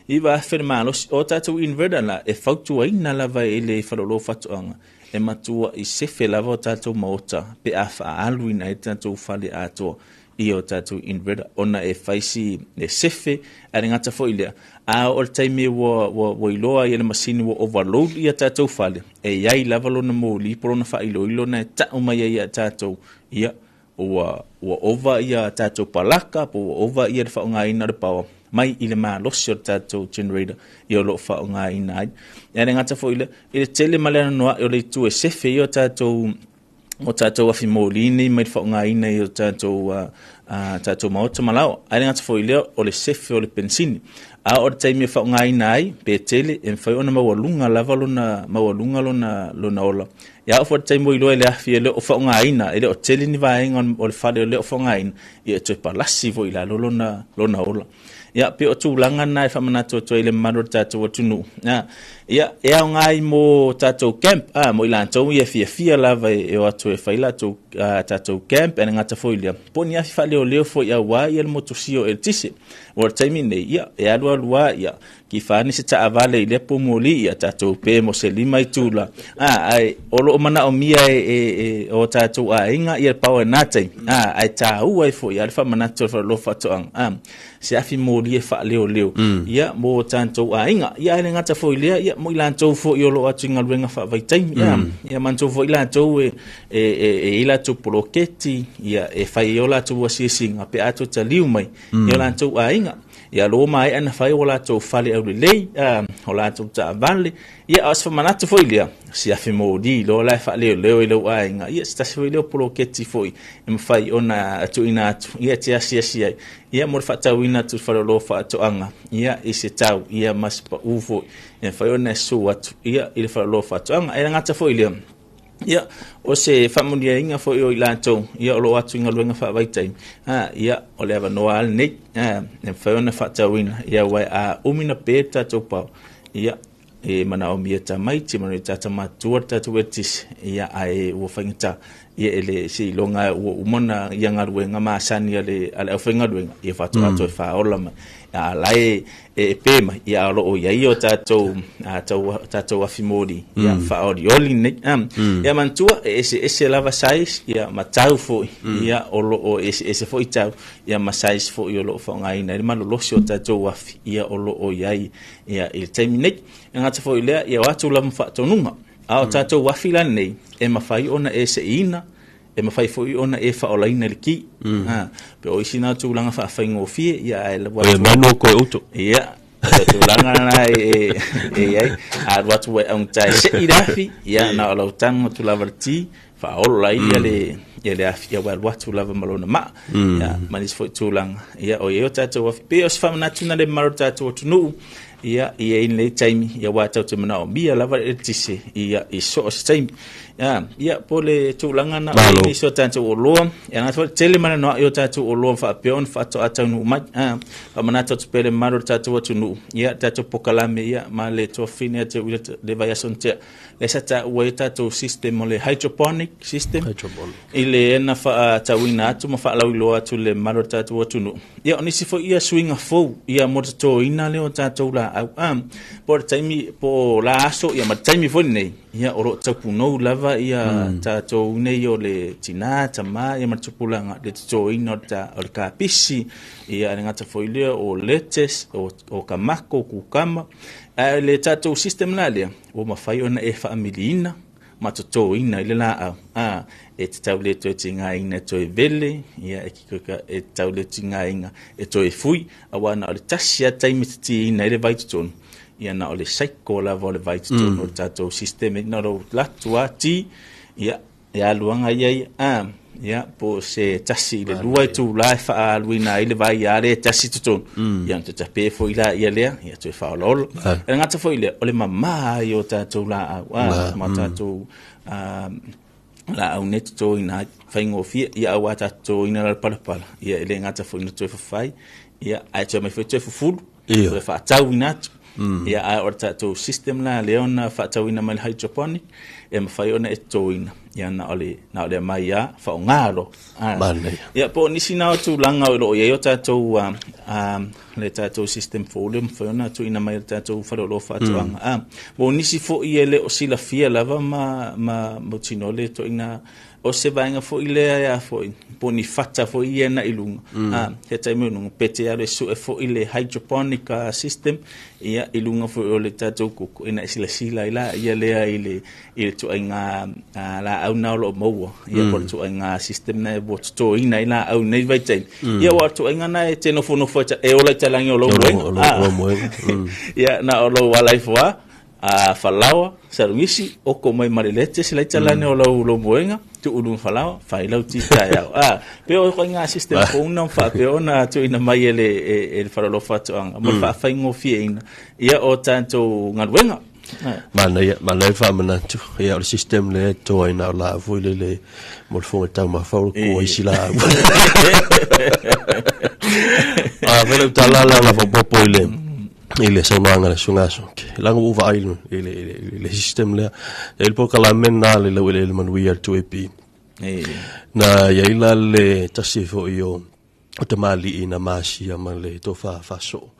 9,000 le malosi. O tatou inverter la, e fautuaina lava e le faleoloa o faatoaga, e matuai sefe lava o tatou maota pe a faaaluina ai tatou fale atoa i o tatou inverter, ona e fai si e sefe, ae le gata foi i lea, a oo i le taimi ua, ua, ua iloa ai e le masini ua overload ia tatou fale, e i ai lava lona moli po o lona faailoilo na e tau mai ai ia tatou, ia, ua, ua ova ia tatou palaka po ua ova ia le faaaogaina o le power mai i le malosi o le tatou generator ia o lo o faaaogaina ai. E le gata foi i lea, i le tele ma le anoanoai o le itu e sefe ai o tatou o tatou afi moli nei mai le faaaogaina i o tatou tatou maota ma laoa. Ae le gata foi i lea, o le sefe o le penisini. A oo i le taimi e faaaogaina ai, pe tele, e mafai ona maualuga lava lona maualuga lona lona ola. Ia a oo foi i le taimi ua iloa e le afi e le o faaaogaina, e le o tele ni vaega o le fale o le o faaaogaina, ia e toe palasi foi i lalo lona lona ola. Ia, pei o tulaga na e faamanatu atu ai i le mamalu o le tatou atunuu. Ia, ia e aoga ai mo tatou camp, a, mo i latou ia e fiafia lava e, e o atu e fai latou a, tatou camp, e le gata foi i lea, po o ni afi faaleoleo foi aua ia le motusia o eletise. Ua o le taimi nei, ia, e alualu lava, ia, kifa ane se taavale i lea pumoli, ia, tatou pe mo se 5 itula. A, ae o lo o manaomia e, e, e o tatou aiga ia le power i na taimi. A, ae taua ai foi lava le faamanatu o le faleoloa faatoaga. A, se afi moli e faaleoleo ia mo tatou aiga. Ia ae le gata foi i lea, ia mo i latou foi o lo o atu i galuega faavaitaimi. Ia, ia manatua foi latou e, e, e, e i ai latou poloketi, ia e fai ai o latou asiasiga pe a toe taliu mai i o latou aiga. Ia lo maea na fai o latou fale aulelei, o latou taavale. Ia, a o se faamanatu foi lea, se afi moli loa la e faaleoleo i lou aiga, ia, se tasi foi lea o poloketi foi e mafai ona tuuina atu, ia, e te asiasi ai, ia, mo le faatauina atu i le faleoloa o faatoaga, ia, i se tau, ia, ma se pau foi e mafai ona e susu atu, ia, i le faleoloa o faatoaga. E le gata foi i lea, ia, o se faamanuiaina foi o i latou, ia, o lo o atu i galuega faavaitaimi, a, ia, o le avanoa lava lenei, a, e mafai ona faatauina, ia, aua a umi ona pe le tatou power, ia, e manaomia e tamaiti, manaomia e tagata matutua le tatou eletise, ia, ae ua faigata, ia, e le seiloga ua uma ona ia galuega masani a le, a le aufaigaluega, ia faatoa toe faaola mai. A o la e, e pe mai, ia, a o lo o i ai o tatou, a, tau, tatou afi moli, ia, faaolioli nei. A, ia, manatua, e eseese lava size, ia, ma tau foi, ia, o lo o eseese foi tau, ia, ma size foi o lo o faaaogaina ai le malolosi o tatou afi, ia, o lo o i ai Ia, i le taimi nei, e gata foi i lea, ia o atu lava ma faatonuga. A o tatou afi la nei, e mafai ona e seiina, e mafai foi ona e faaolaina i le ki. Mm. Ha, pe o isi na tulaga faafaigofie, ia ae alu atu. Manu koe uto. Ia, o tulaga na e, e, e ai, a alu atu e augata e sei le afi, ia na o lau tago atu lava le ti, faaola ai ia le ia le afi, ia ua alu atu lava ma lona maa. Ia, ma nisi foi tulaga. Ia, o i ai o tatou afi. Pei o se faamanatu na le mamalu o le tatou atunuu, ia, i ai lenei taimi, ia aua tatou te manaomia lava le eletise, ia, i so o se taimi. Ia, ia, po o le tulaga na o i ai nisi o tatou oloa, ia na foi tele ma le anoa'i o tatou oloa faapea ona faatoa taunuu mai. Ia, faamanatu atu pea le mamalu o le tatou atunuu, ia, tatou pokalame, ia, ma le tuafafine ia te au i le vaiaso na tea. Lea sa taua ai tatou system o le hydroponic system. Hydroponic. I le na faatauina atu ma faalauiloa atu le mamalu o le tatou atunuu. Ia, o nisi foi ia suiga fou ia mo le totoina lea o tatou laau. Ah, po o le taimi, po o la aso, ia ma le taimi foi lenei, ia o lo o taupunou lava ia tatou nei o le tina, tama, ia ma le tupulaga, le totoina o le, ta, o le kapisi, ia le gata foi lea o lettuce, o, o kamako, kukama. Ae le tatou system la lea, ua mafai ona e faamiliina ma totoina i le laau. A, e tatau le toe tigaina e toe vele, ia, e, e tatau le tigaina e toe fui, aua na o le tasi lava taimi e titiina ai le vai totonu, ia na o le cycle lava o le vai totonu o le tatou system, na o lou latu lava ti, ia, E alu aga ia ia, a, ia, po o se tasi i le lua itula e faaaluina ai le vai a le tasi i totonu, ia ona toe tape foi laia lea, ia toe faaolaola. E le gata foi i lea, o le mama ai o tatou laau, a, ma tatou a, laau nei totoina ai, faigofie, ia aua tatou totoina la le palapala, ia e le gata foi ina toe fafai, ia, ae toe aumai foi toe fufulu, toe faatauina atu. Ia, ae o le tatou system la lea ona faatauina mai le hydroponic, e mafai ona e totoina, ia na o le, na o le aumai lava, faaaoga loa. Ah. Manaia. Ia, po o nisi na o tulaga o lo o i ai o tatou, le tatou system fou lea mafai ona tuuina mai e le tatou faleoloa faatoaga. Ah, po o nisi foi e le o silafia lava ma, ma mautinoa le ituaiga O se vaega foi lea e a foi, po o ni fata foi ia na i luga. A, he taimi o luga, pe te alu e sue foi le hydroponic system, ia, i luga foi o le tatou koko, ina e silasila ai la ia lea i le, i le ituaiga laau na o lo o maua, ia, po o le ituaiga system na e ua totoina ai laau i nei vaitaimi. Ia, aua o le ituaiga na e te nofonofo ai, e ola i talagi o lou moega. O lou moega. Ia, na o lou ala ifo lava, a falaoa, salugisi, oko mai ma le lettuce la i talane o lau, lou moega, Tuu i luga falaoa, fai lau ti taeao. A, pe o ituaiga system fou na faapea ona tuuina mai e le, e, e le Faleoloa Faatoaga mo le faafaigofieina ia o tatou galuega. Manaia, manaia le faamanatu. Ia, o le system lea e toa ai na o laau foi lele mo le fofoga taumafa o le kua isi laau. A, fai lau tala la la faaopoopo i le i le saunoaga a le Susuga Asoke. Leaga ua ou vaai i le, i le system lea. E i ai le polokalame lena a le Laueleele Manuia a le 2AP. Na i ai la le tasi foi o o tamalii na masia ma le tofa faasoo.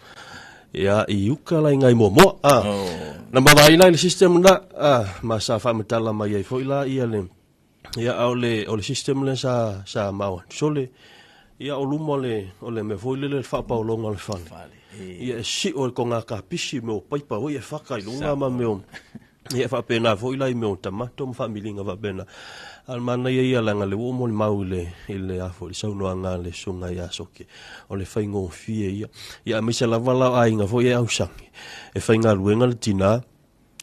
Ia, i uka la i ngai muamua. Ah, oh. Na mavaai la i le system na, ah, ma sa faamatala mai ai foi la ia le, ia, a o le, o le system lea sa, sa maua. Sole, ia, o luma o le, o le mea foi lele le faapaologa o le fale. Fale. Ia, e sio e ko ngā kapisi me o paipa oi e whaka i lunga ma me o, Ia e faapena foi la i mea o tamato ma faamiliga faapena. A o le manaia ia leaga le ua ou molimau i le i le a foi le saunoaga a le susuga ia Soke, o le faigofie ia. Ia aemaise lava la o aiga foi e ausage, e faigaluega le tina,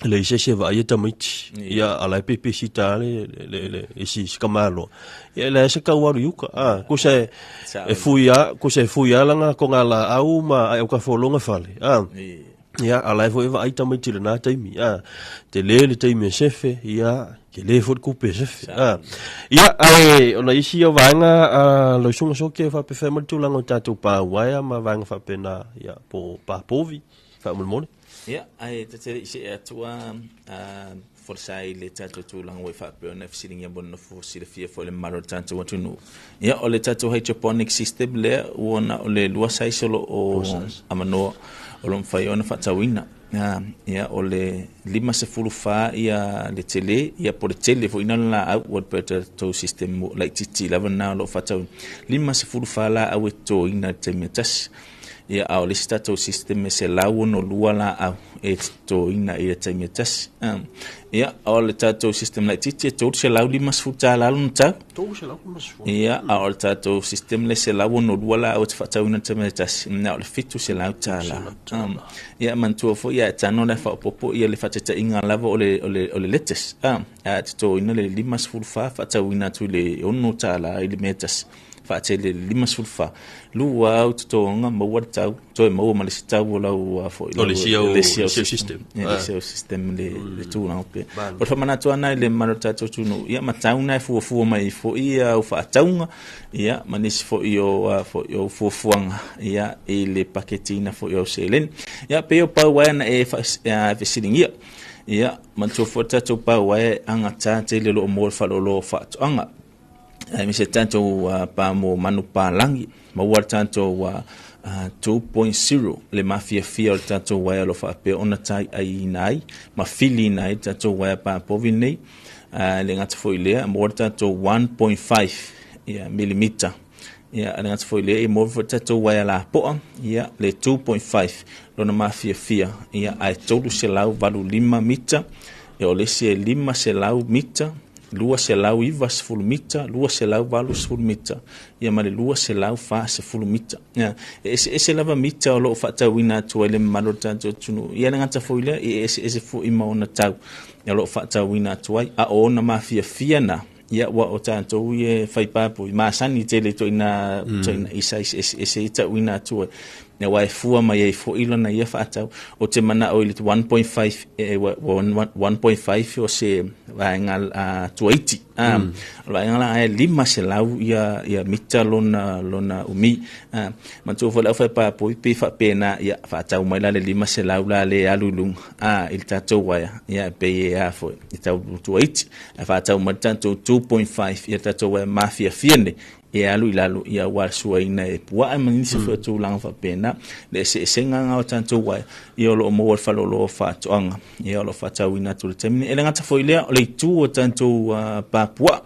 e leai se isi e vaaia tamaiti. Ia a o la e pepesita lava le le le isi si tamaloa. Ia e leai se tau alu i uka, a, kusa e e fui lava, kusa e fui lava lana togalaau ma ae aukafologa fale, a. Ia, a la e foi e vaai tamaiti i lena taimi, a, tele le taimi e sefe, ia, tele foi le tupe e sefe, a. Ia, ae o nai isi ia o vaega, a, lau susuga Soke, faapefea mai le tulaga o tatou pa uaea ma vaega faapena, ia, po o pa povi, faamolemole. Ia, ae ta te le i see atu a, a, folasa i le tatou tulaga ua e faapea ona e fesiligia mo le nofo silafia foi i le mamalu o le tatou atunuu. Ia, o le tatou hydroponic system lea ua na o le lua size o lo o avanoa o lo o mafai ona faatauina. Ia, o le 54 ia le tele, ia po o le tele foi lena o le laau, ua pei o le tatou system laitiiti lava lena o lo o faatauina. 54 laau e totoina i le taimi e tasi. Ia, a o le isi tatou system e 162 laau e totoina i le taimi e tasi. Ia, o le tatou system laitiiti e $350 lona tau. 350. Ia, a o le tatou system le 162 laau e te faatauina i le taimi e tasi, na o le $700. Ia, manatua foi ia e tano le faaopoopo ia le faataitaiga lava o le, o le, o le lettuce. A totoina le 54 faatauina atu i le $6 i le mea e tasi. faatele i le 54, lua au totoga, maua le tau, toe maua ma le isi tau o lau foi O le isi au, le isi au system. Le isi au system le, le tulaga pea. O le faamanatu ana i le mamalu o le tatou atunuu, ia ma tau na e fuafua mai ai foi au faatauga, ia ma nisi foi o, foi o fuafuaga, ia i le paketiina foi o au seleni. Ia pei o pau ai na e fesiligia. Ia, manatua foi le tatou pau ai e agatā tele o lo o maua i le faleoloa o faatoaga. Aemaise tatou pa mo manupapalagi, maua le tatou 2.0 le mafiafia o le tatou uaea o lo o faapea ona taiaiina ai ma filiina ai le tatou uaea pa povi lenei. E le gata foi i lea, maua le tatou 1.5 ia, milimita. Ia, e le gata foi i lea, ia maua foi le tatou uaea lapoa, ia, le 2.5 lona mafiafia, ia, ae 385 mita, ia, o le isi e 500 mita, 290 mita, 280 mita, ia ma le 240 mita. Ia, e eseese lava mita o lo o faatauina atu ai le mamalu o le tatou atunuu. Ia le gata foi lea, e eseese foi ma ona tau o lo o faatauina atu ai, a o ona mafiafia na, ia ua o tatou ia e fai papoi, masani tele i toina, toina isa eseese e tauina atu ai. Ia aua e fua mai ai foi lona ia faatau. Ou te manao i le 1.5, 1.5 o se vaega tuaiti. O le vaega la e 500 ia, ia mita lona, lona umi. Manatua foi le aufaipapoi pei faapena, ia faatau mai la le 500 la le alu i luga i le tatou uaea, ia pei e a foi, e tau tuaiti. Ae faatau mai le tatou 2.5 ia le tatou uaea mafiafia nei, e alu i lalo, ia aua le suaina e puaa ma nisi foi o tulaga faapena. Le eseesega lena o tatou uaea, ia o lo o maua i le faleoloa o faatoaga, ia o lo o faatauina atu i le taimi nei. E le gata foi i lea, o le itu o tatou pa puaa,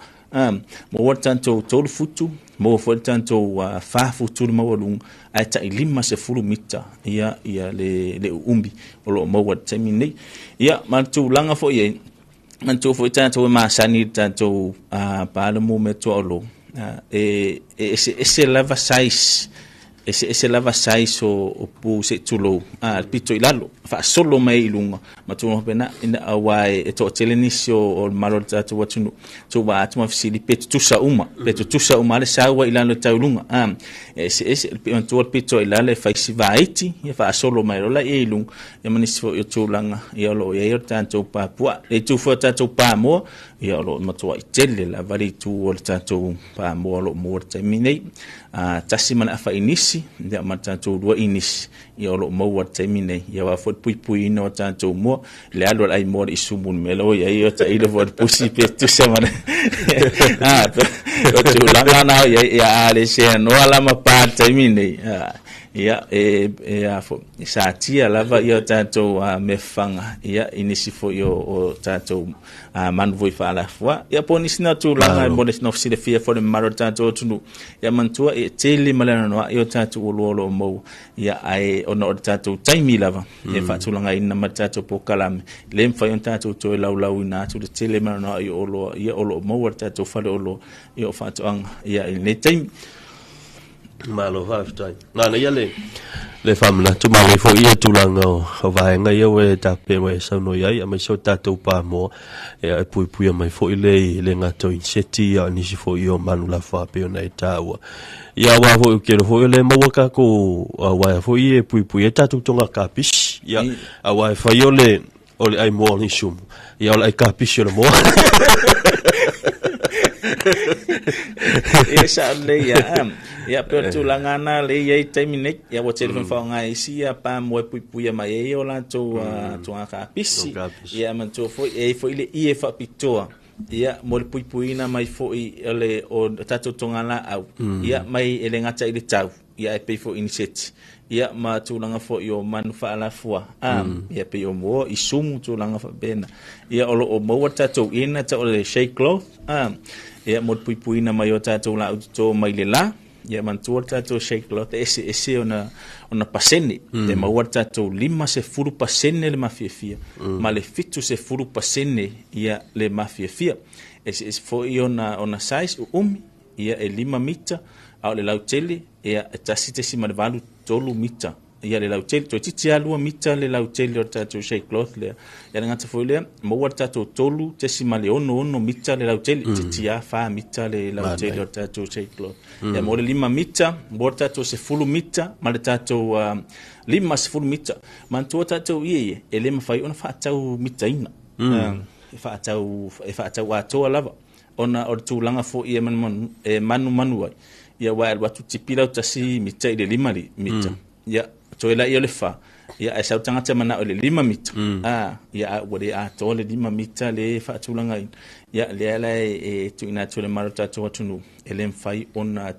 maua le tatou 3 futu, maua foi le tatou 4 futu le maualuga, ae tai 50 mita ia, ia le, le uumi o lo o maua i le taimi nei. Ia, ma le tulaga foi e, manatua foi tatou e masani i le tatou pala mo meatuaolo, e eseese lava size. Eseese lava size o pu se i tulou, a, le pito i lalo, faasolo mai ai i luga, ma tulaga faapena, ina aua e toatele nisi o le mamalu o le tatou atunuu, tou atu ma fesili pe tutusa uma, pe tutusa uma lava le sau ai i lalo e tau i luga. A, e eseese, e manatua le pito i lalo e fai si vaiti, ia faasolo mai loa laia i luga, ia ma nisi foi o tulaga, ia o lo o i ai o le tatou papuaa. Le itu foi o tatou pamoa, ia o lo o matuai tele lava le itu o le tatou pamoa o lo o maua i le taimi nei. A, tasi ma le afa inisi, ia ma le tatou lua inisi, ia o lo o maua i le taimi nei. Ia aua foi le puipuiina o tatou moa, le alu a le ai moa i le isumu i le mea la ua i ai, o tailo foi le pusi pe tusa ma le a, o tulaga na o i ai, ia a le seanoa la ma pa i le taimi nei, a, ia e a foi, e satia lava ia o tatou mea fafaga, ia i nisi foi o tatou a manu foi faalafua. Ia po o nisi na tulaga e mo le no silafia foi le mamalu o le tatou atunuu. Ia manatua e tele ma le anoanoai o tatou oloa o lo o maua. Ia ae ona o le tatou taimi lava e faatulagaina ma le tatou polokalame, le mafai ona tatou toe laulauina atu le tele ma le anoanoai o oloa ia o lo o maua i le tatou faleoloa ia o faatoaga ia i lenei taimi. Malo faafetai. Manaia le faamanatu, manaia foi ia tulaga o vaega ia ua e tape ua e saunoa i ai, aemaise o tatou pamoa, e puipuia mai foi le le gata o inseti ia o nisi foi o manu lafoa pei ona e taua. Ia aua foi o kelo foi o le maua tatou uaea foi ia e puipuia ai tatou toga kapisi. Ia aua e fai o le O le ai moa o le isumu. Ia o le ai kapisi o le moa. Ia sa le ia. Ia pe o le tulaga na le i ai taimi nei. Ia ua tele foi faaaoga e isi ia pamoa e puipuia mai ai o latou toga kapisi. Ia manatua foi e i ai foi le ie faapitoa. Ia mo le puipuiina mai foi o le o tatou togalaau. Ia mai e le gata i le tau. Ia ae pei foi i ni seti, ia ma tulaga foi o manu faalafua, a, ia pei o moa, isumu, tulaga faapena. Ia o lo o maua le tatou ina tau o le shade cloth, a, ia mo le puipuiina mai o tatou laau toto mai le la. Ia manatua le tatou shade cloth e eseese ona pasene. E maua le tatou 50% le mafiafia ma le 70% ia le mafiafia. Eseese foi ona size, uumi, ia e 5 mita, a o le lautele, ia e 1.83 mita. Ia le lautele, toeitiiti lava 2 mita le lautele o le tatou shade cloth lea. Ia le gata foi lea, maua le tatou 3.66 mita le lautele, toeitiiti lava 4 mita le lautele o le tatou shade cloth. Ia maua le 5 mita, maua le tatou 10 mita ma le tatou 50 mita. Manatua tatou ie ia, e le mafai ona faatau mitaina. E faatau atoa lava. Ona o le tulaga foi e manumanu ai, ia aua e alu atu tipi lau tasi mita i le 5 mita, ia toe laia o le 4, ia ae sau tagata manao i le 5 mita, a, ia a ua le atoa le 5 mita le faatulagaina. Ia lea la e tuuina atu e le mamalu o le tatou atunuu, e le mafai ona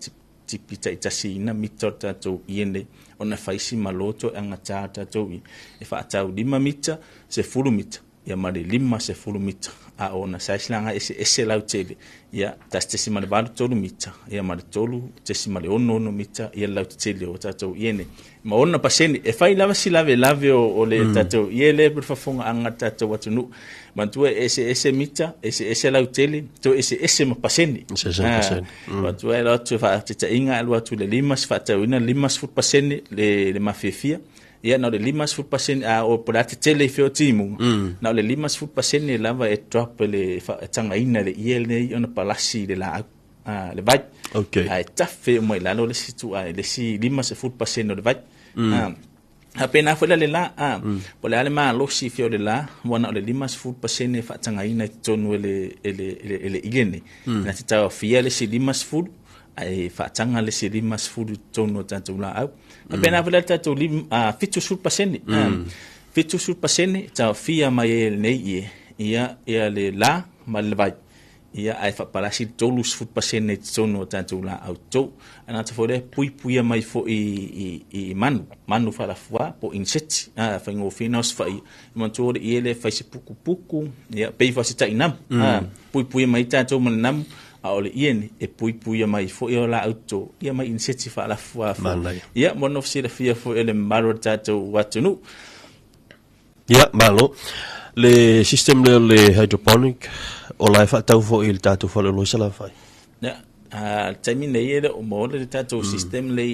tipi taitasiina mita o le tatou ie nei, ona e fai si maloto e agata le tatou ie, e faatau 5 mita, 10 mita. ia ma le 50 mita, a o ona size la eseese lautele, ia 1.83 mita, ia ma le 3.66 mita, ia le lautetele o tatou ie nei. Ma ona pasene, e fai lava si lavelave o le tatou ie lea po o le faafofogaaga a le tatou atunuu. Manatua e eseese mita, eseese lautele, toe eseese ma pasene. Eseese ma pasene. Manatua e alu atu e faataitaiga, alu atu i le 5, faatauina le 50% le mafiafia, Ia, na o le 50%, a o po o le a tetele i fea o timuga, na o le 50% lava e drop e le, e tagaina e le ie lenei ona palasi i le laau, a, le vai. Okay. Ae tafe uma i lalo le isi tu, le isi 50% o le vai. A, faapena foi la le la, a, po o le a le malosi i fea o le la, ua na o le 50% e faatagaina i totonu e le ie nei. Na te taofia le isi 50, ae faataga le isi 50 i totonu o tatou laau. Faapena foi la le tatou 70%. 70% taofia mai ai e lenei ie, ia le la ma le vai. Ia, ae faapalasi le 30% i totonu o tatou laau toto. Ae gata foi lea, puipuia mai foi i manu, manu faalafua po o insect, faigofie ona osofaia. Manatua o le ie lea e fai se pukupuku, ia, pei foi o se tainamu. Puipuia mai tatou ma le namu, a o le ie nei, e puipuia mai foi o laau toto, ia mai insect faalafua foi. Manaia. Ia, mo le silafia foi e le mamalu o le tatou atunuu. Ia, malo. Le system lea o le hydroponic, o la e faatau foi i le tatou faleoloa i Salafai. Ia, Taimi nei e le o maua le tatou system lei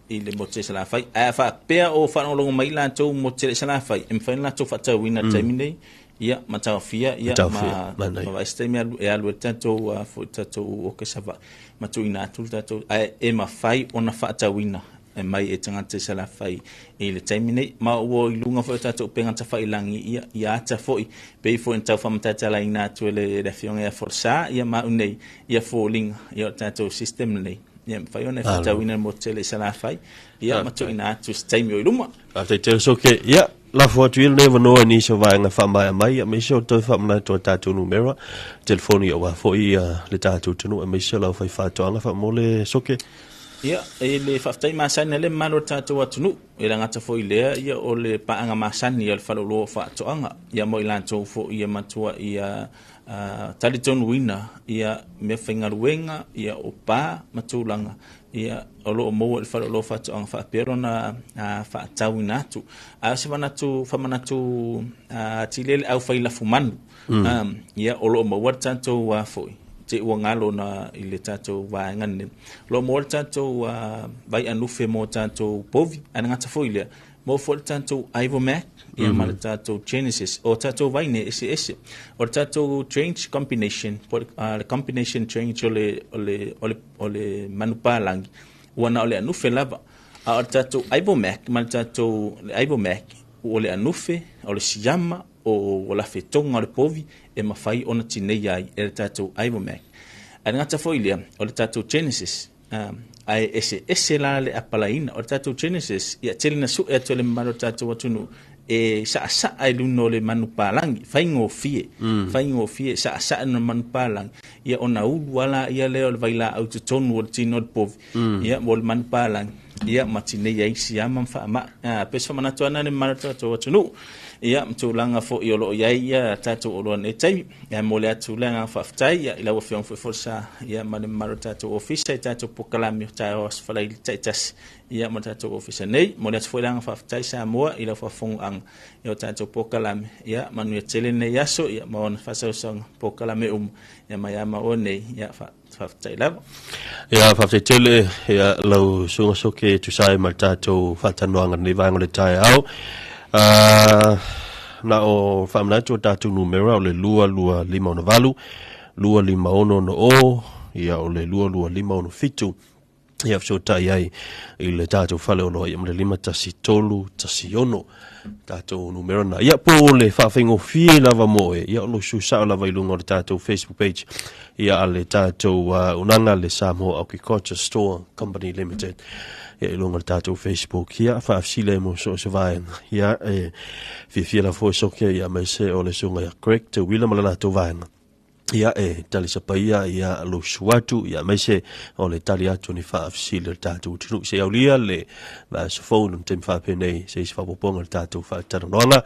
i le motu i Salafai. Ae a faapea o faalogologo mai latou motu i Salafai, e mafai ona latou faatauina i le taimi nei, ia, ma taofia, ia, ma vaai se taimi e alu ai le tatou foi tatou oke Savaii ma tuuina atu le tatou, ae e mafai ona faatauina e mai e tagata i Salafai i le taimi nei. Ma ua i luga foi o tatou upega tafailagi, ia, ia ata foi, pei foi ona tau faamataitalaina atu e le afioga ia Folasa, ia ma au nei, ia foliga, ia o le tatou system lenei, ia mafai ona e faatauina le motu tele i Salafai, ia ma tuuina atu se taimi o i luma. Faafetai tele Soke. Ia, lafo atu ia lenei avanoa i nisi o vaega faamaea mai, aemaise o le toe faamanatu o tatou numera telefoni aua foi le tatou atunuu, aemaise o le aufaifaatoaga faamole Soke. Ia, e le faafetai masani a le mamalu o le tatou atunuu, e le gata foi i lea, ia o le paaga masani o le faleoloa o faatoaga, ia mo i latou foi ia matua ia talitonuina ia mea faigaluega, ia o pa ma tulaga, ia o loo maua i le faleoloa o faatoaga faapea lona faatauina atu. A o se manatu faamanatu atili le aufai lafumanu, ia o loo maua le tatou foi te ua galo na i le tatou vaega nei. O loo maua le tatou vai anufe mo tatou povi, ae le gata foi lea, maua foi le tatou Ivomac, ia ma le tatou Genesis, o tatou vai nei eseese. O le tatou change combination, po le combination change o le manupalangi, ua na o le anufe lava. A o le tatou Ivomac ma le tatou le Ivomac, o le anufe, o le siama, o lafetoga o le povi, e mafai ona tinei ai e le tatou Ivomac. Ae le gata foi lea, o le tatou Genesis, ae eseese la le apalaina. O le tatou Genesis, ia tele na sue atu e le mamalu o le tatou atunuu, e saasaa i luga o le manupalangi, faigofie, faigofie, saasaa i luga o le manupalangi, ia ona ulu ala ia lea o le vailaau totonu o le tino o le povi, ia mo le manupalangi, ia ma tinei ai siama ma faamaa. Pe se faamanatu ana le mamalu o le tatou atunuu, ia ma tulaga foi o loo i ai ia tatou oloa nei taimi. Ia mo le atu le agaga faafetai, ia i lau afioga foi Folasa, ia ma le mamalu o le tatou ofisa i tatou polokalame o taeao aso Faraile taitasi, ia ma le tatou ofisa nei. Mo le atu foi le agaga faafetai Samoa i lau faafofoga ia o tatou polokalame, ia manuia tele nei aso, ia ma ona faasausauga polokalame uma, ia mai ama o nei, ia faafetai lava. Ia, faafetai tele ia lau susuga Soke tusa ai ma le tatou faatalanoaga lenei vaega o le taeao. Na o faamanatu o tatou numera o le 22568, 25660, ia o le 22567, ia fesootai ai i le tatou faleoloa, ia ma le 51316 tatou numera na. Ia po o le faafaigofie lava mo e, ia o lo susao lava i luga o le tatou Facebook page, ia a le tatou unaga le Samoa Agriculture Store Company Limited, ia i luga o le tatou Facebook, ia faafesili ai mo so o se vaega, ia e fiafia lava foi Soke, ia aemaise o le susuga ia Craig Teuila ma le latou vaega. Ia e tali sapaia ia lou susu atu, ia aemaise o le tali atu ni faafesili o le tatou atunuu. Se i aulia le vaiaso fou i le taimi faapenei se isi faaopoopoga o le tatou faatalanoaga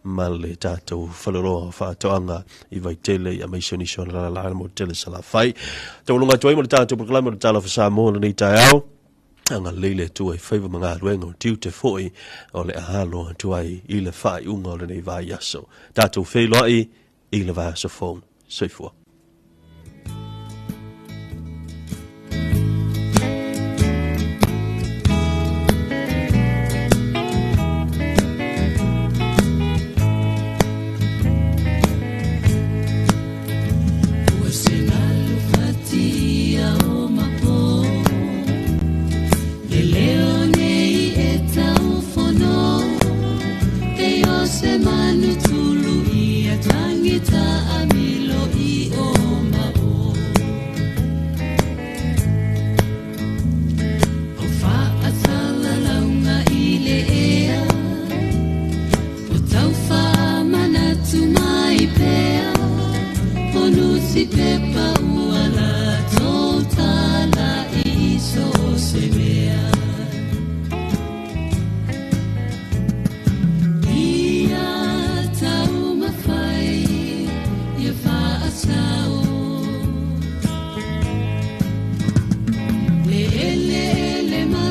ma le tatou faleoloa o faatoaga i Vaitele, ia aemaise o nisi o lalala mo tele Salafai. Taualunga atu ai mo le tatou polokalame o le Talofa Samoa lenei taeao. Agalelei le Atua i faiva ma galuega o tiute foi o le alo atu ai i le faaiuga o lenei vaiaso. Tatou feiloai i le vaiaso fou. Soifua. Ua se galu fatia o mapo, le leo nei e taufono, e o se manu tulu ia tangita amilo i o mao. O faasalalauga i le ea, o taufa manatu mai pea, o nusi pepa ua latou tala i so se mea. Ia taumafai, ia faasao, le eleele ma